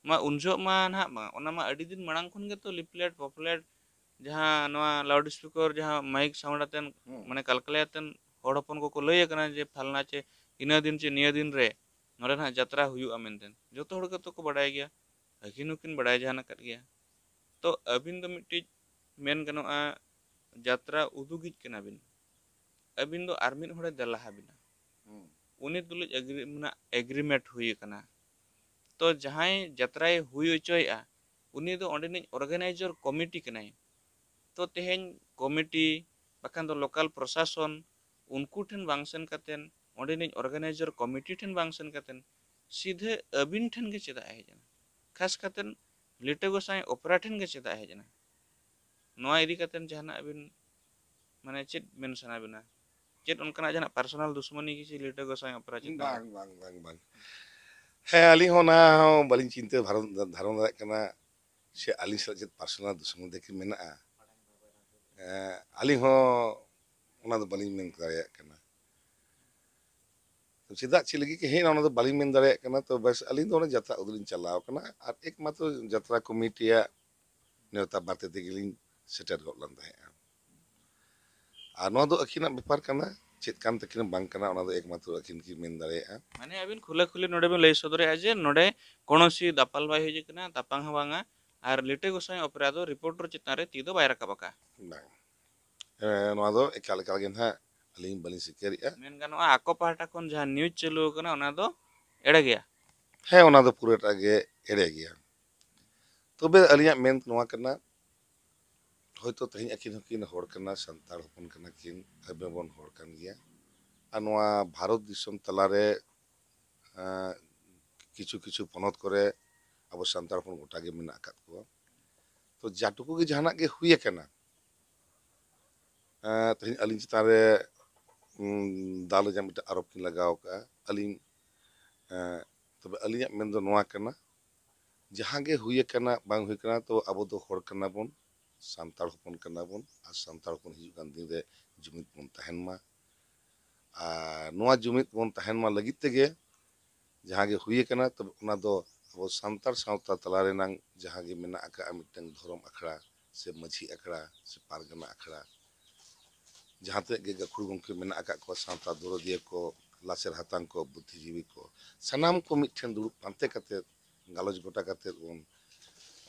ᱢᱟ ᱩᱱ ᱡᱚᱦᱚᱜ ᱢᱟ ᱱᱟᱦᱟᱜ ᱵᱟᱝ, ᱚᱱᱟ ᱢᱟ ᱟᱹᱰᱤ ᱫᱤᱱ ᱢᱟᱲᱟᱝ ᱠᱷᱚᱱ ᱜᱮᱛᱚ ᱞᱤᱯᱷᱞᱮᱴ ᱯᱚᱯᱞᱮᱴ, ᱡᱟᱦᱟᱸ ᱱᱚᱣᱟ ᱞᱟᱣᱩᱰ ᱥᱯᱤᱠᱟᱨ, ᱡᱟᱦᱟᱸ ᱢᱟᱭᱤᱠ ᱥᱟᱣᱩᱱᱰ ᱟᱛᱮᱱ, ᱦᱩᱸ᱾ ᱢᱟᱱᱮ ᱠᱟᱞᱠᱟᱞᱮ ᱟᱛᱮᱱ ᱦᱚᱲ ᱦᱚᱯᱚᱱ ᱠᱚᱠᱚ ᱞᱟᱹᱭ ᱟᱠᱟᱱᱟ ᱡᱮ ᱯᱷᱟᱞᱱᱟ ᱪᱮ ᱤᱱᱟᱹ ᱫᱤᱱ ᱪᱮ ᱱᱤᱭᱟᱹ ᱫᱤᱱ ᱨᱮ ᱱᱚᱰᱮ ᱱᱟᱦᱟᱜ ᱡᱟᱛᱨᱟ ᱦᱩᱭᱩᱜᱼᱟ ᱢᱮᱱᱛᱮ ᱡᱚᱛᱚ ᱦᱚᱲ ᱜᱮᱛᱚ ᱠᱚ ᱵᱟᱰᱟᱭ ᱜᱮᱭᱟ, ᱟᱹᱠᱤᱱ ᱦᱚᱸᱠᱤᱱ ᱵᱟᱰᱟᱭ ᱡᱟᱦᱟᱱ ᱟᱠᱟᱫ ᱜᱮᱭᱟ᱾ ᱛᱚ ᱟᱹᱵᱤᱱ ᱫᱚ ᱢᱤᱫᱴᱤᱡ ᱢᱮᱱ ᱜᱟᱱᱚᱜᱼᱟ ᱡᱟᱛᱨᱟ ᱩᱫᱩᱜᱤᱡ ᱠᱟᱱᱟ ᱵᱤᱱ, ᱟᱹᱵᱤᱱ ᱫᱚ ᱟᱨ ᱢᱤᱫ ᱦᱚᱲᱮ ᱫᱮᱞᱟ ᱟᱵᱤᱱᱟ᱾ ᱦᱩᱸ᱾ ᱩᱱᱤ ᱛᱩᱞᱩᱡ ᱮᱜᱽᱨᱤ-, ᱢᱮᱱᱟᱜ ᱮᱜᱽᱨᱤᱢᱮᱱᱴ ᱦᱩᱭ ᱟᱠᱟᱱᱟ᱾ ᱛᱚ ᱡᱟᱦᱟᱸᱭ ᱡᱟᱛᱨᱟᱭ ᱦᱩᱭ ᱦᱚᱪᱚᱭᱮᱫᱼᱟ, ᱩᱱᱤ ᱫᱚ ᱚᱸᱰᱮᱱᱤᱡ ᱚᱨᱜᱟᱱᱟᱭᱡᱟᱨ ᱠᱚᱢᱤᱴᱤ ᱠᱟᱱᱟᱭ᱾ ᱛᱚ ᱛᱮᱦᱮᱧ ᱠᱚᱢᱤᱴᱤ ᱵᱟᱠᱷᱟᱱ ᱫᱚ ᱞᱳᱠᱟᱞ ᱯᱨᱚᱥᱟᱥᱚᱱ ᱩᱱᱠᱩ ᱴᱷᱮᱱ ᱵᱟᱝ ᱥᱮᱱ ᱠᱟᱛᱮᱱ, ᱚᱸᱰᱮᱱᱤᱡ ᱚᱨᱜᱟᱱᱟᱭᱡᱟᱨ ᱠᱚᱢᱤᱴᱤ ᱴᱷᱮᱱ ᱵᱟᱝ ᱥᱮᱱ ᱠᱟᱛᱮᱱ, ᱥᱤᱫᱷᱟᱹ ᱟᱹᱵᱤᱱ ᱴᱷᱮᱱ ᱜᱮ ᱪᱮᱫᱟᱜ ᱮ ᱦᱮᱡ ᱮᱱᱟ? ᱠᱷᱟᱥ ᱠᱟᱛᱮᱱ ᱞᱤᱴᱟᱹ ᱜᱚᱸᱥᱟᱭ ᱚᱯᱮᱨᱟ ᱴᱷᱮᱱ ᱜᱮ ᱪᱮᱫᱟᱜ ᱮ ᱦᱮᱡ ᱮᱱᱟ? ᱱᱚᱣᱟ ᱤᱫᱤ ᱠᱟᱛᱮᱱ ᱡᱟᱦᱟᱱᱟᱜ ᱟᱹᱵᱤᱱ, ᱢᱟᱱᱮ, ᱪᱮᱫ ᱢᱮᱱ ᱥᱟᱱᱟ ᱵᱤᱱᱟ? ᱪᱮᱫ ᱚᱱᱠᱟᱱᱟᱜ ᱡᱟᱦᱟᱱᱟᱜ ᱯᱟᱨᱥᱚᱱᱟᱞ ᱫᱩᱥᱢᱟᱱᱤ ᱠᱤ ᱞᱤᱴᱟᱹ ᱜᱚᱸᱥᱟᱭ ᱚᱯᱮᱨᱟ ᱪᱮᱛᱟᱱ ᱨᱮ? ᱵᱟᱝ, ᱵᱟᱝ, ᱵᱟᱝ, ᱵᱟᱝ᱾ ᱦᱮᱸ, ᱟᱹᱞᱤᱧ ᱦᱚᱸ ᱚᱱᱟ ᱦᱚᱸ ᱵᱟᱹᱞᱤᱧ ᱪᱤᱱᱛᱟᱹ ᱫᱷᱟᱨᱚᱱ, ᱫᱷᱟᱨᱚᱱ ᱫᱟᱲᱮᱭᱟᱜ ᱠᱟᱱᱟ, ᱥᱮ ᱟᱹᱞᱤᱧ ᱥᱟᱞᱟᱜ ᱪᱮᱫ ᱯᱟᱨᱥᱚᱱᱟᱞ ᱫᱩᱥᱢᱟᱱᱤ ᱫᱮᱠᱷᱤ ᱢᱮᱱᱟᱜᱼᱟ᱾ ᱦᱮᱸ, ᱟᱹᱞᱤᱧ ᱦᱚᱸ ᱚᱱᱟ ᱫᱚ ᱵᱟᱹᱞᱤᱧ ᱢᱮᱱ ᱫᱟᱲᱮᱭᱟᱜ ᱠᱟᱱᱟ᱾ ᱪᱮᱫᱟᱜ ᱪᱮᱫ ᱞᱟᱹᱜᱤᱫ ᱠᱚ ᱦᱮᱡ ᱮᱱᱟ, ᱚᱱᱟ ᱫᱚ ᱵᱟᱹᱞᱤᱧ ᱢᱮᱱ ᱫᱟᱲᱮᱭᱟᱜ ᱠᱟᱱᱟ᱾ ᱛᱚ ᱵᱮᱥ, ᱟᱹᱞᱤᱧ ᱫᱚ ᱚᱱᱟ ᱡᱟᱛᱨᱟ ᱩᱫᱩᱜ ᱞᱤᱧ ᱪᱟᱞᱟᱣ ᱠᱟᱱᱟ, ᱟᱨ ᱮᱠᱢᱟᱛᱨᱚ ᱡᱟᱛᱨᱟ ᱠᱚᱢᱤᱴᱤᱭᱟᱜ ᱱᱮᱣᱛᱟ ᱵᱟᱨᱛᱮ ᱛᱮᱜᱮ ᱞᱤᱧ ᱥᱮᱴᱮᱨ ᱜᱚᱫ ᱞᱮᱱ ᱛᱟᱦᱮᱸᱫᱼᱟ᱾ ᱟᱨ ᱱᱚᱣᱟ ᱫᱚ ᱟᱹᱠᱤᱱᱟᱜ ᱵᱮᱯᱟᱨ ᱠᱟᱱᱟ, ᱪᱮᱫ ᱠᱟᱱ ᱛᱟᱹᱠᱤᱱᱟ ᱵᱟᱝ ᱠᱟᱱᱟ, ᱚᱱᱟ ᱫᱚ ᱮᱠᱢᱟᱛᱨᱚ ᱟᱹᱠᱤᱱ ᱠᱤᱱ ᱢᱮᱱ ᱫᱟᱲᱮᱭᱟᱜᱼᱟ᱾ ᱢᱟᱱᱮ ᱟᱹᱵᱤᱱ ᱠᱷᱩᱞᱟᱹ ᱠᱷᱩᱞᱤ ᱱᱚᱰᱮ ᱵᱤᱱ ᱞᱟᱹᱭ ᱥᱚᱫᱚᱨᱮᱜᱼᱟ ᱡᱮ ᱱᱚᱰᱮ ᱠᱳᱱᱳ ᱥᱤ ᱫᱟᱯᱟᱞ ᱵᱟᱭ ᱦᱩᱭ ᱠᱟᱱᱟ, ᱛᱟᱯᱟᱝ ᱦᱚᱸ ᱵᱟᱝᱟ, ᱟᱨ ᱞᱤᱴᱟᱹ ᱜᱚᱸᱥᱟᱭ ᱚᱯᱮᱨᱟ ᱫᱚ ᱨᱤᱯᱳᱨᱴᱟᱨ ᱪᱮᱛᱟᱱ ᱨᱮ ᱛᱤ ᱫᱚ ᱵᱟᱭ ᱨᱟᱠᱟᱵ ᱟᱠᱟᱫᱼᱟ᱾ ᱵᱟᱝ, ᱮᱸ, ᱱᱚᱣᱟ ᱫᱚ ᱮᱠᱟᱞ ᱮᱠᱟᱞ ᱜᱮ ᱱᱟᱦᱟᱜ ᱟᱹᱞᱤᱧ ᱵᱟᱹᱞᱤᱧ ᱥᱤᱠᱟᱹᱨᱮᱜᱼᱟ᱾ ᱢᱮᱱ ᱜᱟᱱᱚᱜᱼᱟ, ᱟᱠᱚ ᱯᱟᱦᱴᱟ ᱠᱷᱚᱱ ᱡᱟᱦᱟᱸ ᱱᱤᱭᱩᱡᱽ ᱪᱟᱹᱞᱩ ᱟᱠᱟᱱᱟ, ᱚᱱᱟ ᱫᱚ ᱮᱲᱮ ᱜᱮᱭᱟ᱾ ᱦᱮᱸ, ᱚᱱᱟ ᱫᱚ ᱯᱩᱨᱟᱹᱴᱟ ᱜᱮ ᱮᱲᱮ ᱜᱮᱭᱟ᱾ ᱛᱚᱵᱮ ᱟᱹᱞᱤᱧᱟᱜ ᱢᱮᱱ ᱱᱚᱣᱟ ᱠᱟᱱᱟ, ᱦᱚᱭᱛᱳ ᱛᱮᱦᱮᱧ ᱟᱹᱠᱤᱱ ᱦᱚᱸᱠᱤᱱ ᱦᱚᱲ ᱠᱟᱱᱟ, ᱥᱟᱱᱛᱟᱲ ᱦᱚᱯᱚᱱ ᱠᱟᱱᱟ ᱠᱤᱱ, ᱟᱵᱚ ᱵᱚᱱ ᱦᱚᱲ ᱠᱟᱱ ᱜᱮᱭᱟ᱾ ᱟᱨ ᱱᱚᱣᱟ ᱵᱷᱟᱨᱚᱛ ᱫᱤᱥᱚᱢ ᱛᱟᱞᱟᱨᱮ, ᱟᱸ, ᱠᱤᱪᱷᱩ ᱠᱤᱪᱷᱩ ᱯᱚᱱᱚᱛ ᱠᱚᱨᱮ ᱟᱵᱚ ᱥᱟᱱᱛᱟᱲ ᱦᱚᱯᱚᱱ ᱜᱚᱴᱟ ᱜᱮ ᱢᱮᱱᱟᱜ ᱟᱠᱟᱫ ᱠᱚᱣᱟ᱾ ᱛᱚ, ᱡᱟᱴᱩᱠᱩ ᱜᱮ ᱡᱟᱦᱟᱱᱟᱜ ᱜᱮ ᱦᱩᱭ ᱟᱠᱟᱱᱟ, ᱮᱸ, ᱛᱮᱦᱮᱧ ᱟᱹᱞᱤᱧ ᱪᱮᱛᱟᱱ ᱨᱮ, ᱩᱸ, ᱫᱟᱞ ᱨᱮᱭᱟᱜ ᱢᱤᱫᱴᱟᱝ ᱟᱨᱳᱯ ᱠᱤᱱ ᱞᱟᱜᱟᱣ ᱟᱠᱟᱫᱼᱟ᱾ ᱟᱹᱞᱤᱧ, ᱮᱸ, ᱛᱚᱵᱮ ᱟᱹᱞᱤᱧᱟᱜ ᱢᱮᱱ ᱫᱚ ᱱᱚᱣᱟ ᱠᱟᱱᱟ, ᱡᱟᱦᱟᱸ ᱜᱮ ᱦᱩᱭ ᱟᱠᱟᱱᱟ, ᱵᱟᱝ ᱦᱩᱭ ᱟᱠᱟᱱᱟ, ᱛᱚ ᱟᱵᱚ ᱫᱚ ᱦᱚᱲ ᱠᱟᱱᱟ ᱵᱚᱱ, ᱥᱟᱱᱛᱟᱲ ᱦᱚᱯᱚᱱ ᱠᱟᱱᱟ ᱵᱚᱱ, ᱟᱨ ᱥᱟᱱᱛᱟᱲ ᱦᱚᱯᱚᱱ ᱦᱤᱡᱩᱜ ᱠᱟᱱ ᱫᱤᱱ ᱨᱮ ᱡᱩᱢᱤᱫ ᱵᱚᱱ ᱛᱟᱦᱮᱱ ᱢᱟ᱾ ᱟᱨ ᱱᱚᱣᱟ ᱡᱩᱢᱤᱫ ᱵᱚᱱ ᱛᱟᱦᱮᱱ ᱢᱟ ᱞᱟᱹᱜᱤᱫ ᱛᱮᱜᱮ ᱡᱟᱦᱟᱸ ᱜᱮ ᱦᱩᱭ ᱟᱠᱟᱱᱟ, ᱛᱚᱵᱮ ᱚᱱᱟ ᱫᱚ ᱟᱵᱚ ᱥᱟᱱᱛᱟᱲ ᱥᱟᱶᱛᱟ ᱛᱟᱞᱟ ᱨᱮᱱᱟᱝ ᱡᱟᱦᱟᱸ ᱜᱮ ᱢᱮᱱᱟᱜ ᱟᱠᱟᱫᱼᱟ, ᱢᱤᱫᱴᱟᱝ ᱫᱷᱚᱨᱚᱢ ᱟᱠᱷᱲᱟ ᱥᱮ ᱢᱟᱹᱡᱷᱤ ᱟᱠᱷᱲᱟ ᱥᱮ ᱯᱟᱨᱜᱟᱱᱟ ᱟᱠᱷᱲᱟ, ᱡᱟᱦᱟᱸ ᱛᱤᱱᱟᱹᱜ ᱜᱮ ᱜᱟᱹᱠᱷᱩᱲ ᱜᱚᱢᱠᱮ ᱢᱮᱱᱟᱜ ᱟᱠᱟᱫ ᱠᱚᱣᱟ, ᱥᱟᱶᱛᱟ ᱫᱚᱨᱚᱫᱤᱭᱟᱹ ᱠᱚ, ᱞᱟᱥᱮᱨ ᱦᱟᱛᱟᱝ ᱠᱚ, ᱵᱩᱫᱽᱫᱷᱤᱡᱤᱵᱤ ᱠᱚ, ᱥᱟᱱᱟᱢ ᱠᱚ ᱢᱤᱫ ᱴᱷᱮᱱ ᱫᱩᱲᱩᱵ ᱯᱟᱱᱛᱮ ᱠᱟᱛᱮᱫ, ᱜᱟᱞᱚᱪ ᱜᱚᱴᱟ ᱠᱟᱛᱮᱫ ᱵᱚᱱ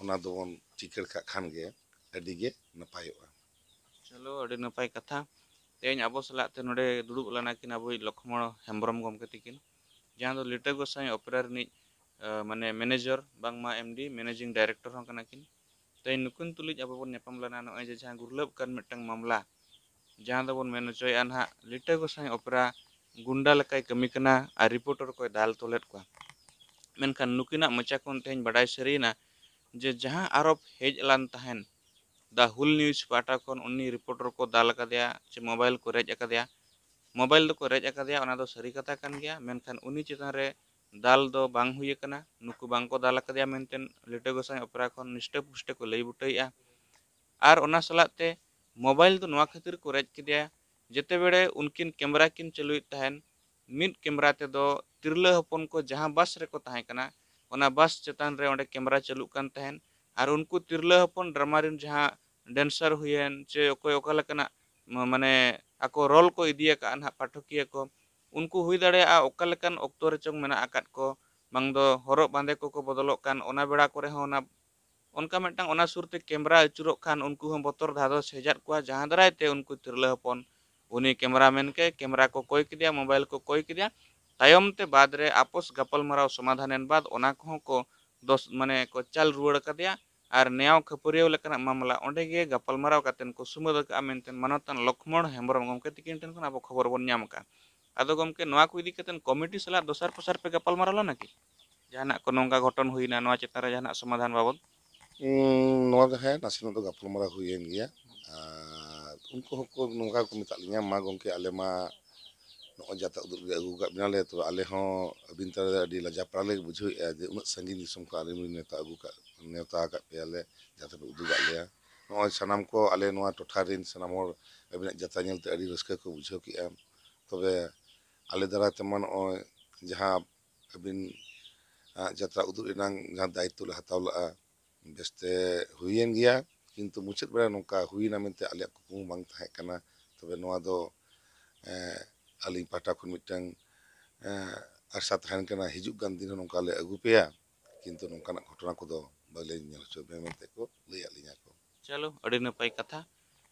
ᱚᱱᱟ ᱫᱚᱵᱚᱱ ᱪᱤᱠᱟᱹᱲ ᱠᱟᱜ ᱠᱷᱟᱱ ᱜᱮ ᱟᱹᱰᱤ ᱜᱮ ᱱᱟᱯᱟᱭᱚᱜᱼᱟ᱾ ᱪᱚᱞᱚ, ᱟᱹᱰᱤ ᱱᱟᱯᱟᱭ ᱠᱟᱛᱷᱟ᱾ ᱛᱮᱦᱮᱧ ᱟᱵᱚ ᱥᱟᱞᱟᱜ ᱛᱮ ᱱᱚᱰᱮ ᱫᱩᱲᱩᱵ ᱞᱮᱱᱟ ᱠᱤᱱ ᱟᱵᱚᱭᱤᱡ ᱞᱚᱠᱷᱢᱚᱬ ᱦᱮᱢᱵᱨᱚᱢ ᱜᱚᱢᱠᱮ ᱛᱤᱠᱤᱱ, ᱡᱟᱦᱟᱸ ᱫᱚ ᱞᱤᱴᱟᱹ ᱜᱚᱸᱥᱟᱭ ᱚᱯᱮᱨᱟ ᱨᱤᱱᱤᱡ, ᱟᱸ, ᱢᱟᱱᱮ ᱢᱮᱱᱮᱡᱟᱨ, ᱵᱟᱝᱢᱟ ᱮᱢ ᱰᱤ, ᱢᱮᱱᱮᱡᱤᱝ ᱰᱟᱭᱨᱮᱠᱴᱚᱨ ᱦᱚᱸ ᱠᱟᱱᱟ ᱠᱤᱱ᱾ ᱛᱮᱦᱮᱧ ᱱᱩᱠᱤᱱ ᱛᱩᱞᱩᱡ ᱟᱵᱚ ᱵᱚᱱ ᱧᱟᱯᱟᱢ ᱞᱮᱱᱟ ᱱᱚᱜᱼᱚᱭ ᱡᱮ ᱡᱟᱦᱟᱸ ᱜᱩᱨᱞᱟᱹᱵ ᱠᱟᱱ ᱢᱤᱫᱴᱟᱝ ᱢᱟᱢᱞᱟ, ᱡᱟᱦᱟᱸ ᱫᱚᱵᱚᱱ ᱢᱮᱱ ᱦᱚᱪᱚᱭᱮᱫᱼᱟ ᱱᱟᱦᱟᱜ ᱞᱤᱴᱟᱹ ᱜᱚᱸᱥᱟᱭ ᱚᱯᱮᱨᱟ ᱜᱩᱱᱰᱟ ᱞᱮᱠᱟᱭ ᱠᱟᱹᱢᱤ ᱠᱟᱱᱟ ᱟᱨ ᱨᱤᱯᱳᱨᱴᱚᱨ ᱠᱚᱭ ᱫᱟᱞ ᱛᱚᱞᱮᱫ ᱠᱚᱣᱟ᱾ ᱢᱮᱱᱠᱷᱟᱱ ᱱᱩᱠᱤᱱᱟᱜ ᱢᱚᱪᱟ ᱠᱷᱚᱱ ᱛᱮᱦᱮᱧ ᱵᱟᱰᱟᱭ ᱥᱟᱹᱨᱤᱭᱮᱱᱟ ᱡᱮ ᱡᱟᱦᱟᱸ ᱟᱨᱳᱯ ᱦᱮᱡ ᱞᱮᱱ ᱛᱟᱦᱮᱱ, ᱫᱟ ᱦᱩᱞ ᱱᱤᱭᱩᱡᱽ ᱯᱟᱦᱴᱟ ᱠᱷᱚᱱ ᱩᱱᱤ ᱨᱤᱯᱳᱨᱴᱚᱨ ᱠᱚ ᱫᱟᱞ ᱟᱠᱟᱫᱮᱭᱟ ᱪᱮ ᱢᱳᱵᱟᱭᱤᱞ ᱠᱚ ᱨᱮᱡ ᱟᱠᱟᱫᱮᱭᱟ, ᱢᱳᱵᱟᱭᱤᱞ ᱫᱚᱠᱚ ᱨᱮᱡ ᱟᱠᱟᱫᱮᱭᱟ, ᱚᱱᱟ ᱫᱚ ᱥᱟᱹᱨᱤ ᱠᱟᱛᱷᱟ ᱠᱟᱱ ᱜᱮᱭᱟ, ᱢᱮᱱᱠᱷᱟᱱ ᱩᱱᱤ ᱪᱮᱛᱟᱱ ᱨᱮ ᱫᱟᱞ ᱫᱚ ᱵᱟᱝ ᱦᱩᱭ ᱟᱠᱟᱱᱟ, ᱱᱩᱠᱩ ᱵᱟᱝ ᱠᱚ ᱫᱟᱞ ᱟᱠᱟᱫᱮᱭᱟ ᱢᱮᱱᱛᱮ ᱞᱤᱴᱟᱹ ᱜᱚᱸᱥᱟᱭ ᱚᱯᱮᱨᱟ ᱠᱷᱚᱱ ᱱᱤᱥᱴᱟᱹ ᱯᱩᱥᱴᱟᱹ ᱠᱚ ᱞᱟᱹᱭ ᱵᱩᱴᱟᱹᱭᱮᱫᱼᱟ᱾ ᱟᱨ ᱚᱱᱟ ᱥᱟᱞᱟᱜ ᱛᱮ ᱢᱳᱵᱟᱭᱤᱞ ᱫᱚ ᱱᱚᱣᱟ ᱠᱷᱟᱹᱛᱤᱨ ᱠᱚ ᱨᱮᱡ ᱠᱮᱫᱮᱭᱟ, ᱡᱮᱛᱮ ᱵᱮᱲᱮ ᱩᱱᱠᱤᱱ ᱠᱮᱢᱮᱨᱟ ᱠᱤᱱ ᱪᱟᱹᱞᱩᱭᱮᱫ ᱛᱟᱦᱮᱱ, ᱢᱤᱫ ᱠᱮᱢᱮᱨᱟ ᱛᱮᱫᱚ ᱛᱤᱨᱞᱟᱹ ᱦᱚᱯᱚᱱ ᱠᱚ ᱡᱟᱦᱟᱸ ᱵᱟᱥ ᱨᱮᱠᱚ ᱛᱟᱦᱮᱸ ᱠᱟᱱᱟ, ᱚᱱᱟ ᱵᱟᱥ ᱪᱮᱛᱟᱱ ᱨᱮ ᱚᱸᱰᱮ ᱠᱮᱢᱮᱨᱟ ᱪᱟᱹᱞᱩᱜ ᱠᱟᱱ ᱛᱟᱦᱮᱱ᱾ ᱟᱨ ᱩᱱᱠᱩ ᱛᱤᱨᱞᱟᱹ ᱦᱚᱯᱚᱱ ᱰᱨᱟᱢᱟ ᱨᱮᱱ ᱡᱟᱦᱟᱸ ᱰᱮᱱᱥᱟᱨ ᱦᱩᱭᱮᱱ ᱪᱮ ᱚᱠᱚᱭ ᱚᱠᱟ ᱞᱮᱠᱟᱱᱟᱜ ᱢ-, ᱢᱟᱱᱮ ᱟᱠᱚ ᱨᱳᱞ ᱠᱚ ᱤᱫᱤ ᱟᱠᱟᱫᱼᱟ ᱱᱟᱦᱟᱜ ᱯᱟᱴᱷᱚᱠᱤᱭᱟᱹ ᱠᱚ, ᱩᱱᱠᱩ ᱦᱩᱭ ᱫᱟᱲᱮᱭᱟᱜᱼᱟ ᱚᱠᱟ ᱞᱮᱠᱟᱱ ᱚᱠᱛᱚ ᱨᱮᱪᱚᱝ ᱢᱮᱱᱟᱜ ᱟᱠᱟᱫ ᱠᱚ, ᱵᱟᱝ ᱫᱚ ᱦᱚᱨᱚᱜ ᱵᱟᱸᱫᱮ ᱠᱚᱠᱚ ᱵᱚᱫᱚᱞᱚᱜ ᱠᱟᱱ, ᱚᱱᱟ ᱵᱮᱲᱟ ᱠᱚᱨᱮ ᱦᱚᱸ ᱚᱱᱟ ᱚᱱᱠᱟ ᱢᱤᱫᱴᱟᱝ ᱚᱱᱟ ᱥᱩᱨ ᱛᱮ ᱠᱮᱢᱨᱟ ᱟᱹᱪᱩᱨᱚᱜ ᱠᱷᱟᱱ ᱩᱱᱠᱩ ᱦᱚᱸ ᱵᱚᱛᱚᱨ ᱫᱷᱟᱫᱚᱥ ᱦᱮᱡᱟᱫ ᱠᱚᱣᱟ, ᱡᱟᱦᱟᱸ ᱫᱟᱨᱟᱭ ᱛᱮ ᱩᱱᱠᱩ ᱛᱤᱨᱞᱟᱹ ᱦᱚᱯᱚᱱ ᱩᱱᱤ ᱠᱮᱢᱨᱟ ᱢᱮᱱ ᱠᱮ ᱠᱮᱢᱨᱟ ᱠᱚ ᱠᱚᱭ ᱠᱮᱫᱮᱭᱟ, ᱢᱳᱵᱟᱭᱤᱞ ᱠᱚ ᱠᱚᱭ ᱠᱮᱫᱮᱭᱟ᱾ ᱛᱟᱭᱚᱢ ᱛᱮ ᱵᱟᱫᱽ ᱨᱮ ᱟᱯᱚᱥ ᱜᱟᱯᱟᱞᱢᱟᱨᱟᱣ ᱥᱚᱢᱟᱫᱷᱟᱱ ᱮᱱ ᱵᱟᱫᱽ ᱚᱱᱟ ᱠᱚᱦᱚᱸ ᱠᱚ ᱫᱚᱥ ᱢᱟᱱᱮ ᱠᱚ ᱪᱟᱞ ᱨᱩᱣᱟᱹᱲ ᱟᱠᱟᱫᱮᱭᱟ᱾ ᱟᱨ ᱱᱮᱭᱟᱣ ᱠᱷᱟᱹᱯᱟᱹᱨᱤᱭᱟᱹᱣ ᱞᱮᱠᱟᱱᱟᱜ ᱢᱟᱢᱞᱟ ᱚᱸᱰᱮ ᱜᱮ ᱜᱟᱯᱟᱞᱢᱟᱨᱟᱣ ᱠᱟᱛᱮ ᱠᱚ ᱥᱩᱢᱟᱹᱫ ᱟᱠᱟᱫᱼᱟ ᱢᱮᱱᱛᱮ ᱢᱟᱱᱚᱛᱟᱱ ᱞᱚᱠᱷᱢᱚᱬ ᱦᱮᱢᱵᱨᱚᱢ ᱜᱚᱢᱠᱮ ᱛᱤᱠᱤᱱ ᱴᱷᱮᱱ ᱠᱷᱚᱱ ᱟᱵᱚ ᱠᱷᱚᱵᱚᱨ ᱵᱚᱱ ᱧᱟᱢ ᱟᱠᱟᱫᱼᱟ᱾ ᱟᱫᱚ ᱜᱚᱢᱠᱮ, ᱱᱚᱣᱟ ᱠᱚ ᱤᱫᱤ ᱠᱟᱛᱮ ᱠᱚᱢᱤᱴᱤ ᱥᱟᱞᱟᱜ ᱫᱚᱥᱟᱨ ᱯᱚᱥᱟᱨ ᱯᱮ ᱜᱟᱯᱟᱞᱢᱟᱨᱟᱣ ᱞᱮᱱᱟ ᱠᱤ? ᱡᱟᱦᱟᱱᱟᱜ ᱠᱚ ᱱᱚᱝᱠᱟ ᱜᱷᱚᱴᱚᱱ ᱦᱩᱭᱱᱟ, ᱱᱚᱣᱟ ᱪᱮᱛᱟᱱ ᱨᱮ ᱡᱟᱦᱟᱱᱟᱜ ᱥᱚᱢᱟᱫᱷᱟᱱ ᱵᱟᱵᱚᱫ? ᱩᱸ, ᱱᱚᱣᱟ ᱫᱚ ᱦᱮᱸ, ᱱᱟᱥᱮᱱᱟᱜ ᱫᱚ ᱜᱟᱯᱟᱞᱢᱟᱨᱟᱣ ᱦᱩᱭᱮᱱ ᱜᱮᱭᱟ᱾ ᱟᱨ ᱩᱱᱠᱩ ᱦᱚᱸᱠᱚ ᱱᱚᱝᱠᱟ ᱠᱚ ᱢᱮᱛᱟᱜ ᱞᱤᱧᱟ, "ᱢᱟ ᱜᱚᱢᱠᱮ, ᱟᱞᱮ ᱢᱟ ᱱᱚᱜᱼᱚᱭ ᱡᱟᱛᱨᱟ ᱩᱫᱩᱜ ᱞᱟᱹᱜᱤᱫ ᱟᱹᱜᱩ ᱟᱠᱟᱫ ᱵᱮᱱᱟᱞᱮ, ᱛᱚᱵᱮ ᱟᱞᱮ ᱦᱚᱸ ᱟᱹᱵᱤᱱ ᱛᱟᱞᱟ ᱨᱮ ᱟᱹᱰᱤ ᱞᱟᱡᱟᱯᱟᱲᱟ ᱞᱮ ᱵᱩᱡᱷᱟᱹᱣᱮᱫᱼᱟ ᱡᱮ ᱩᱱᱟᱹᱜ ᱥᱟᱺᱜᱤᱧ ᱫᱤᱥᱚᱢ ᱠᱷᱚᱱ ᱟᱞᱮ ᱵᱤᱱ ᱱᱮᱣᱛᱟ ᱟᱹᱜᱩ ᱠᱟᱜ, ᱱᱮᱣᱛᱟ ᱟᱠᱟᱫ ᱯᱮᱭᱟᱞᱮ, ᱡᱟᱛᱨᱟ ᱯᱮ ᱩᱫᱩᱜᱟᱜ ᱞᱮᱭᱟ᱾ ᱱᱚᱜᱼᱚᱭ ᱥᱟᱱᱟᱢ ᱠᱚ, ᱟᱞᱮ ᱱᱚᱣᱟ ᱴᱚᱴᱷᱟ ᱨᱮᱱ ᱥᱟᱱᱟᱢ ᱦᱚᱲ ᱟᱹᱵᱤᱱᱟᱜ ᱡᱟᱛᱨᱟ ᱧᱮᱞᱛᱮ ᱟᱹᱰᱤ ᱨᱟᱹᱥᱠᱟᱹ ᱠᱚ ᱵᱩᱡᱷᱟᱹᱣ ᱠᱮᱫᱼᱟ᱾ ᱛᱚᱵᱮ ᱟᱞᱮ ᱫᱟᱨᱟᱭ ᱛᱮᱢᱟ ᱱᱚᱜᱼᱚᱭ ᱡᱟᱦᱟᱸ ᱟᱹᱵᱤᱱ, ᱟᱜ, ᱡᱟᱛᱨᱟ ᱩᱫᱩᱜ ᱨᱮᱱᱟᱜ ᱡᱟᱦᱟᱸ ᱫᱟᱭᱤᱛᱛᱚ ᱞᱮ ᱦᱟᱛᱟᱣ ᱞᱮᱫᱼᱟ, ᱵᱮᱥᱛᱮ ᱦᱩᱭᱮᱱ ᱜᱮᱭᱟ, ᱠᱤᱱᱛᱩ ᱢᱩᱪᱟᱹᱫ ᱵᱮᱲᱟ ᱱᱚᱝᱠᱟ ᱦᱩᱭᱮᱱᱟ ᱢᱮᱱᱛᱮ ᱟᱞᱮᱭᱟᱜ ᱠᱩᱠᱢᱩ ᱵᱟᱝ ᱛᱟᱦᱮᱸ ᱠᱟᱱᱟ᱾ ᱛᱚᱵᱮ ᱱᱚᱣᱟ ᱫᱚ, ᱮᱸ, ᱟᱹᱞᱤᱧ ᱯᱟᱦᱴᱟ ᱠᱷᱚᱱ ᱢᱤᱫᱴᱟᱝ, ᱮᱸ, ᱟᱥᱟ ᱛᱟᱦᱮᱱ ᱠᱟᱱᱟ, ᱦᱤᱡᱩᱜ ᱠᱟᱱ ᱫᱤᱱ ᱦᱚᱸ ᱱᱚᱝᱠᱟ ᱞᱮ ᱟᱹᱜᱩ ᱯᱮᱭᱟ, ᱠᱤᱱᱛᱩ ᱱᱚᱝᱠᱟᱱᱟᱜ ᱜᱷᱚᱴᱚᱱᱟ ᱠᱚᱫᱚ ᱵᱟᱞᱮ ᱧᱮᱞ ᱦᱚᱪᱚ ᱯᱮᱭᱟ ᱢᱮᱱᱛᱮ ᱠᱚ ᱞᱟᱹᱭᱟᱫ ᱞᱤᱧᱟ ᱠᱚ᱾ ᱪᱚᱞᱚ, ᱟᱹᱰᱤ ᱱᱟᱯᱟᱭ ᱠᱟᱛᱷᱟ᱾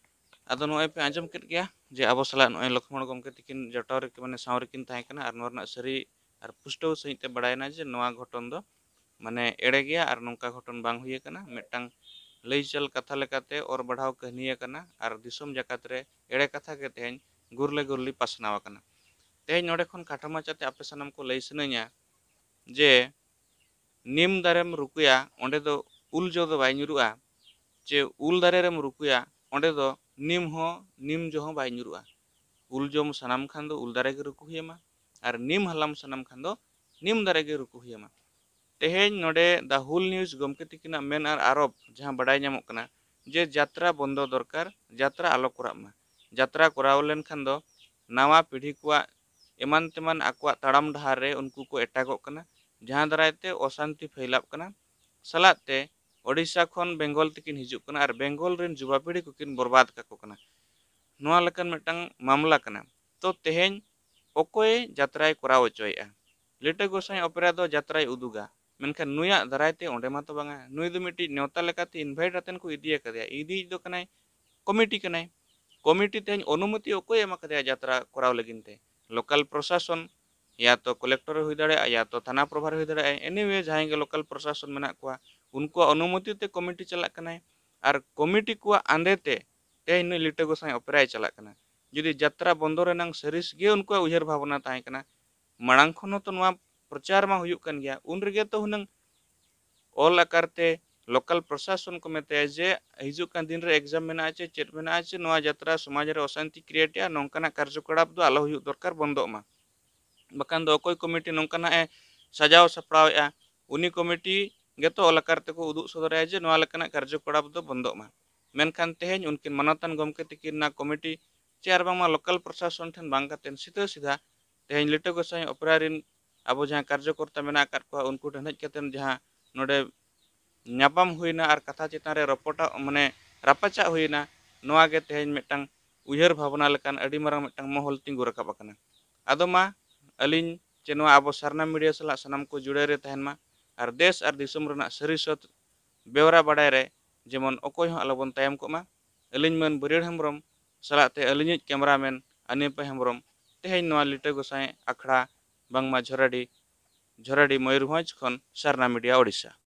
ᱟᱫᱚ ᱱᱚᱜᱼᱚᱭ ᱯᱮ ᱟᱸᱡᱚᱢ ᱠᱮᱫ ᱜᱮᱭᱟ ᱡᱮ ᱟᱵᱚ ᱥᱟᱞᱟᱜ ᱱᱚᱜᱼᱚᱭ ᱞᱚᱠᱷᱢᱚᱬ ᱜᱚᱢᱠᱮ ᱛᱤᱠᱤᱱ ᱡᱚᱴᱟᱣ ᱨᱮ, ᱢᱟᱱᱮ ᱥᱟᱶ ᱨᱮᱠᱤᱱ ᱛᱟᱦᱮᱸ ᱠᱟᱱᱟ, ᱟᱨ ᱱᱚᱣᱟ ᱨᱮᱱᱟᱜ ᱥᱟᱹᱨᱤ ᱟᱨ ᱯᱩᱥᱴᱟᱹᱣ ᱥᱟᱺᱦᱤᱡ ᱛᱮ ᱵᱟᱲᱟᱭᱮᱱᱟ ᱡᱮ ᱱᱚᱣᱟ ᱜᱷᱚᱴᱚᱱ ᱫᱚ ᱢᱟᱱᱮ ᱮᱲᱮ ᱜᱮᱭᱟ ᱟᱨ ᱱᱚᱝᱠᱟ ᱜᱷᱚᱴᱚᱱ ᱵᱟᱝ ᱦᱩᱭ ᱟᱠᱟᱱᱟ᱾ ᱢᱤᱫᱴᱟᱝ ᱞᱟᱹᱭ ᱪᱟᱞ ᱠᱟᱛᱷᱟ ᱞᱮᱠᱟᱛᱮ ᱚᱨ ᱵᱟᱲᱦᱟᱣ ᱠᱟᱹᱦᱱᱤ ᱟᱠᱟᱱᱟ ᱟᱨ ᱫᱤᱥᱚᱢ ᱡᱟᱠᱟᱛ ᱨᱮ ᱮᱲᱮ ᱠᱟᱛᱷᱟ ᱜᱮ ᱛᱮᱦᱮᱧ ᱜᱩᱨᱞᱮ ᱜᱩᱨᱞᱤ ᱯᱟᱥᱱᱟᱣ ᱟᱠᱟᱱᱟ᱾ ᱛᱮᱦᱮᱧ ᱱᱚᱰᱮ ᱠᱷᱚᱱ ᱠᱷᱟᱴᱚ ᱢᱟᱪᱷᱟᱛᱮ ᱟᱯᱮ ᱥᱟᱱᱟᱢ ᱠᱚ ᱞᱟᱹᱭ ᱥᱟᱱᱟᱧᱟ ᱡᱮ ᱱᱤᱢ ᱫᱟᱨᱮᱢ ᱨᱩᱠᱩᱭᱟ, ᱚᱸᱰᱮ ᱫᱚ ᱩᱞ ᱡᱚ ᱫᱚ ᱵᱟᱭ ᱧᱩᱨᱩᱜᱼᱟ, ᱪᱮ ᱩᱞ ᱫᱟᱨᱮ ᱨᱮᱢ ᱨᱩᱠᱩᱭᱟ, ᱚᱸᱰᱮ ᱫᱚ ᱱᱤᱢ ᱦᱚᱸ, ᱱᱤᱢ ᱡᱚ ᱦᱚᱸ ᱵᱟᱭ ᱧᱩᱨᱩᱜᱼᱟ᱾ ᱩᱞ ᱡᱚᱢ ᱥᱟᱱᱟᱢ ᱠᱷᱟᱱ ᱫᱚ ᱩᱞ ᱫᱟᱨᱮ ᱜᱮ ᱨᱩᱠᱩ ᱦᱩᱭ ᱟᱢᱟ, ᱟᱨ ᱱᱤᱢ ᱦᱟᱞᱟᱢ ᱥᱟᱱᱟᱢ ᱠᱷᱟᱱ ᱫᱚ ᱱᱤᱢ ᱫᱟᱨᱮ ᱜᱮ ᱨᱩᱠᱩ ᱦᱩᱭ ᱟᱢᱟ᱾ ᱛᱮᱦᱮᱧ ᱱᱚᱰᱮ The Whole News ᱜᱚᱢᱠᱮ ᱛᱤᱠᱤᱱᱟᱜ ᱢᱮᱱ ᱟᱨ ᱟᱨᱚᱯ ᱡᱟᱦᱟᱸ ᱵᱟᱰᱟᱭ ᱧᱟᱢᱚᱜ ᱠᱟᱱᱟ ᱡᱮ ᱡᱟᱛᱨᱟ ᱵᱚᱱᱫᱚ ᱫᱚᱨᱠᱟᱨ, ᱡᱟᱛᱨᱟ ᱟᱞᱚ ᱠᱚᱨᱟᱜ ᱢᱟ᱾ ᱡᱟᱛᱨᱟ ᱠᱚᱨᱟᱣ ᱞᱮᱱᱠᱷᱟᱱ ᱫᱚ ᱱᱟᱣᱟ ᱯᱤᱲᱦᱤ ᱠᱚᱣᱟᱜ ᱮᱢᱟᱱ ᱛᱮᱢᱟᱱ ᱟᱠᱚᱣᱟᱜ ᱛᱟᱲᱟᱢ ᱰᱟᱦᱟᱨ ᱨᱮ ᱩᱱᱠᱩ ᱠᱚ ᱮᱴᱟᱜᱚᱜ ᱠᱟᱱᱟ, ᱡᱟᱦᱟᱸ ᱫᱟᱨᱟᱭ ᱛᱮ ᱚᱥᱟᱱᱛᱤ ᱯᱷᱟᱹᱭᱞᱟᱜ ᱠᱟᱱᱟ᱾ ᱥᱟᱞᱟᱜ ᱛᱮ ᱳᱰᱤᱥᱟ ᱠᱷᱚᱱ ᱵᱮᱝᱜᱚᱞ ᱛᱮᱠᱤᱱ ᱦᱤᱡᱩᱜ ᱠᱟᱱᱟ ᱟᱨ ᱵᱮᱝᱜᱚᱞ ᱨᱮᱱ ᱡᱩᱵᱟ ᱯᱤᱲᱦᱤ ᱠᱚᱠᱤᱱ ᱵᱚᱨᱵᱟᱫ ᱠᱟᱠᱚ ᱠᱟᱱᱟ᱾ ᱱᱚᱣᱟ ᱞᱮᱠᱟᱱ ᱢᱤᱫᱴᱟᱝ ᱢᱟᱢᱞᱟ ᱠᱟᱱᱟ᱾ ᱛᱚ ᱛᱮᱦᱮᱧ ᱚᱠᱚᱭ ᱡᱟᱛᱨᱟᱭ ᱠᱚᱨᱟᱣ ᱦᱚᱪᱚᱭᱮᱫᱼᱟ? ᱞᱤᱴᱟᱹ ᱜᱚᱸᱥᱟᱭ ᱚᱯᱮᱨᱟ ᱫᱚ ᱡᱟᱛᱨᱟᱭ ᱩᱫᱩᱜᱟ, ᱢᱮᱱᱠᱷᱟᱱ ᱱᱩᱭᱟᱜ ᱫᱟᱨᱟᱭ ᱛᱮ ᱚᱸᱰᱮ ᱢᱟᱛᱚ ᱵᱟᱝᱟ, ᱱᱩᱭ ᱫᱚ ᱢᱤᱫᱴᱤᱡ ᱱᱮᱣᱛᱟ ᱞᱮᱠᱟᱛᱮ invite ᱟᱛᱮᱱ ᱠᱚ ᱤᱫᱤ ᱟᱠᱟᱫᱮᱭᱟ᱾ ᱤᱫᱤᱭᱤᱡ ᱫᱚ ᱠᱟᱱᱟᱭ ᱠᱚᱢᱤᱴᱤ ᱠᱟᱱᱟᱭ᱾ ᱠᱚᱢᱤᱴᱤ ᱛᱮᱦᱮᱧ ᱚᱱᱩᱢᱚᱛᱤ ᱚᱠᱚᱭ ᱮᱢ ᱟᱠᱟᱫᱮᱭᱟ ᱡᱟᱛᱨᱟ ᱠᱚᱨᱟᱣ ᱞᱟᱹᱜᱤᱫ ᱛᱮ? ᱞᱳᱠᱟᱞ ᱯᱨᱚᱥᱟᱥᱚᱱ, ᱭᱟ ᱛᱚ ᱠᱚᱞᱮᱠᱴᱚᱨ ᱮ ᱦᱩᱭ ᱫᱟᱲᱮᱭᱟᱜᱼᱟ, ᱭᱟ ᱛᱚ ᱛᱷᱟᱱᱟ ᱯᱨᱚᱵᱷᱟᱨ ᱮ ᱦᱩᱭ ᱫᱟᱲᱮᱭᱟᱜᱼᱟ᱾ Anyway, ᱡᱟᱦᱟᱸᱭ ᱜᱮ ᱞᱳᱠᱟᱞ ᱯᱨᱚᱥᱟᱥᱚᱱ ᱢᱮᱱᱟᱜ ᱠᱚᱣᱟ, ᱩᱱᱠᱩᱣᱟᱜ ᱚᱱᱩᱢᱚᱛᱤ ᱛᱮ ᱠᱚᱢᱤᱴᱤ ᱪᱟᱞᱟᱜ ᱠᱟᱱᱟᱭ᱾ ᱟᱨ ᱠᱚᱢᱤᱴᱤ ᱠᱚᱣᱟᱜ ᱟᱸᱫᱮ ᱛᱮ ᱛᱮᱦᱮᱧ ᱱᱩᱭ ᱞᱤᱴᱟᱹ ᱜᱚᱸᱥᱟᱭ ᱚᱯᱮᱨᱟᱭ ᱪᱟᱞᱟᱜ ᱠᱟᱱᱟ᱾ ᱡᱩᱫᱤ ᱡᱟᱛᱨᱟ ᱵᱚᱱᱫᱚ ᱨᱮᱱᱟᱝ ᱥᱟᱹᱨᱤ ᱜᱮ ᱩᱱᱠᱩᱣᱟᱜ ᱩᱭᱦᱟᱹᱨ ᱵᱷᱟᱵᱽᱱᱟ ᱛᱟᱦᱮᱸ ᱠᱟᱱᱟ, ᱢᱟᱲᱟᱝ ᱠᱷᱚᱱ ᱦᱚᱸᱛᱚ ᱱᱚᱣᱟ ᱯᱨᱚᱪᱟᱨ ᱢᱟ ᱦᱩᱭᱩᱜ ᱠᱟᱱ ᱜᱮᱭᱟ, ᱩᱱ ᱨᱮᱜᱮ ᱛᱚ ᱦᱩᱱᱟᱹᱝ ᱚᱞ ᱟᱠᱟᱨ ᱛᱮ ᱞᱳᱠᱟᱞ ᱯᱨᱚᱥᱟᱥᱚᱱ ᱠᱚ ᱢᱮᱛᱟᱭᱟ ᱡᱮ ᱦᱤᱡᱩᱜ ᱠᱟᱱ ᱫᱤᱱ ᱨᱮ exam ᱢᱮᱱᱟᱜᱼᱟ ᱪᱮ ᱪᱮᱫ ᱢᱮᱱᱟᱜᱼᱟ ᱪᱮ ᱱᱚᱣᱟ ᱡᱟᱛᱨᱟ ᱥᱚᱢᱟᱡᱽ ᱨᱮ ᱚᱥᱟᱱᱛᱤ createᱮᱜᱼᱟ, ᱱᱚᱝᱠᱟᱱᱟᱜ ᱠᱟᱨᱡᱚᱠᱚᱞᱟᱯ ᱫᱚ ᱟᱞᱚ ᱦᱩᱭᱩᱜ ᱫᱚᱨᱠᱟᱨ, ᱵᱚᱱᱫᱚᱜ ᱢᱟ᱾ ᱵᱟᱠᱷᱟᱱ ᱫᱚ ᱚᱠᱚᱭ ᱠᱚᱢᱤᱴᱤ ᱱᱚᱝᱠᱟᱱᱟᱜ ᱮ ᱥᱟᱡᱟᱣ ᱥᱟᱯᱲᱟᱣᱮᱜᱼᱟ, ᱩᱱᱤ ᱠᱚᱢᱤᱴᱤ ᱜᱮᱛᱚ ᱚᱞ ᱟᱠᱟᱨ ᱛᱮᱠᱚ ᱩᱫᱩᱜ ᱥᱚᱫᱚᱨᱟᱭᱟ ᱡᱮ ᱱᱚᱣᱟ ᱞᱮᱠᱟᱱᱟᱜ ᱠᱟᱨᱡᱚᱠᱚᱞᱟᱯ ᱫᱚ ᱵᱚᱱᱫᱚᱜ ᱢᱟ᱾ ᱢᱮᱱᱠᱷᱟᱱ ᱛᱮᱦᱮᱧ ᱩᱱᱠᱤᱱ ᱢᱟᱱᱚᱛᱟᱱ ᱜᱚᱢᱠᱮ ᱛᱤᱠᱤᱱ ᱚᱱᱟ ᱠᱚᱢᱤᱴᱤ ᱪᱮ ᱟᱨ ᱵᱟᱝᱢᱟ ᱞᱳᱠᱟᱞ ᱯᱨᱚᱥᱟᱥᱚᱱ ᱴᱷᱮᱱ ᱵᱟᱝ ᱠᱟᱛᱮ ᱥᱤᱫᱷᱟᱹ ᱥᱤᱫᱷᱟ ᱛᱮᱦᱮᱧ ᱞᱤᱴᱟᱹ ᱜᱚᱸᱥᱟᱭ ᱚᱯᱮᱨᱟ ᱨᱤᱱ ᱟᱵᱚ ᱡᱟᱦᱟᱸ ᱠᱟᱨᱡᱚᱠᱚᱨᱛᱟ ᱢᱮᱱᱟᱜ ᱟᱠᱟᱫ ᱠᱚᱣᱟ, ᱩᱱᱠᱩ ᱴᱷᱮᱱ ᱦᱮᱡ ᱠᱟᱛᱮ ᱡᱟᱦᱟᱸ ᱱᱚᱰᱮ ᱧᱟᱯᱟᱢ ᱦᱩᱭᱱᱟ ᱟᱨ ᱠᱟᱛᱷᱟ ᱪᱮᱛᱟᱱ ᱨᱮ ᱨᱚᱯᱚᱴᱟᱜ, ᱢᱟᱱᱮ, ᱨᱟᱯᱟᱪᱟᱜ ᱦᱩᱭᱱᱟ, ᱱᱚᱣᱟ ᱜᱮ ᱛᱮᱦᱮᱧ ᱢᱤᱫᱴᱟᱝ ᱩᱭᱦᱟᱹᱨ ᱵᱷᱟᱵᱽᱱᱟ ᱞᱮᱠᱟᱱ ᱟᱹᱰᱤ ᱢᱟᱨᱟᱝ ᱢᱤᱫᱴᱟᱝ ᱢᱚᱦᱚᱞ ᱛᱤᱸᱜᱩ ᱨᱟᱠᱟᱵ ᱟᱠᱟᱱᱟ᱾ ᱟᱫᱚ ᱢᱟ, ᱟᱹᱞᱤᱧ ᱪᱮ ᱱᱚᱣᱟ ᱟᱵᱚ ᱥᱟᱨᱱᱟ ᱢᱤᱰᱤᱭᱟ ᱥᱟᱞᱟᱜ ᱥᱟᱱᱟᱢ ᱠᱚ ᱡᱩᱲᱟᱹᱣ ᱨᱮ ᱛᱟᱦᱮᱱ ᱢᱟ ᱟᱨ ᱫᱮᱥ ᱟᱨ ᱫᱤᱥᱚᱢ ᱨᱮᱱᱟᱜ ᱥᱟᱹᱨᱤ ᱥᱚᱛ ᱵᱮᱣᱨᱟ ᱵᱟᱰᱟᱭ ᱨᱮ ᱡᱮᱢᱚᱱ ᱚᱠᱚᱭ ᱦᱚᱸ ᱟᱞᱚᱵᱚᱱ ᱛᱟᱭᱚᱢ ᱠᱚᱜ ᱢᱟ᱾ ᱟᱹᱞᱤᱧ ᱢᱟᱹᱱ ᱵᱟᱹᱨᱭᱟᱹᱲ ᱦᱮᱢᱵᱨᱚᱢ ᱥᱟᱞᱟᱜ ᱛᱮ ᱟᱹᱞᱤᱧᱤᱡ ᱠᱮᱢᱨᱟᱢᱮᱱ ᱟᱱᱤᱯᱟ ᱦᱮᱢᱵᱨᱚᱢ, ᱛᱮᱦᱮᱧ ᱱᱚᱣᱟ ᱞᱤᱴᱟᱹ ᱜᱚᱸᱥᱟᱭ ᱟᱠᱷᱲᱟ ᱵᱟᱝᱢᱟ ᱡᱷᱚᱨᱟᱰᱤ, ᱡᱷᱚᱨᱟᱰᱤ ᱢᱚᱭᱩᱨᱵᱷᱚᱸᱡᱽ ᱠᱷᱚᱱ ᱥᱟᱨᱱᱟ ᱢᱤᱰᱤᱭᱟ ᱳᱰᱤᱥᱟ᱾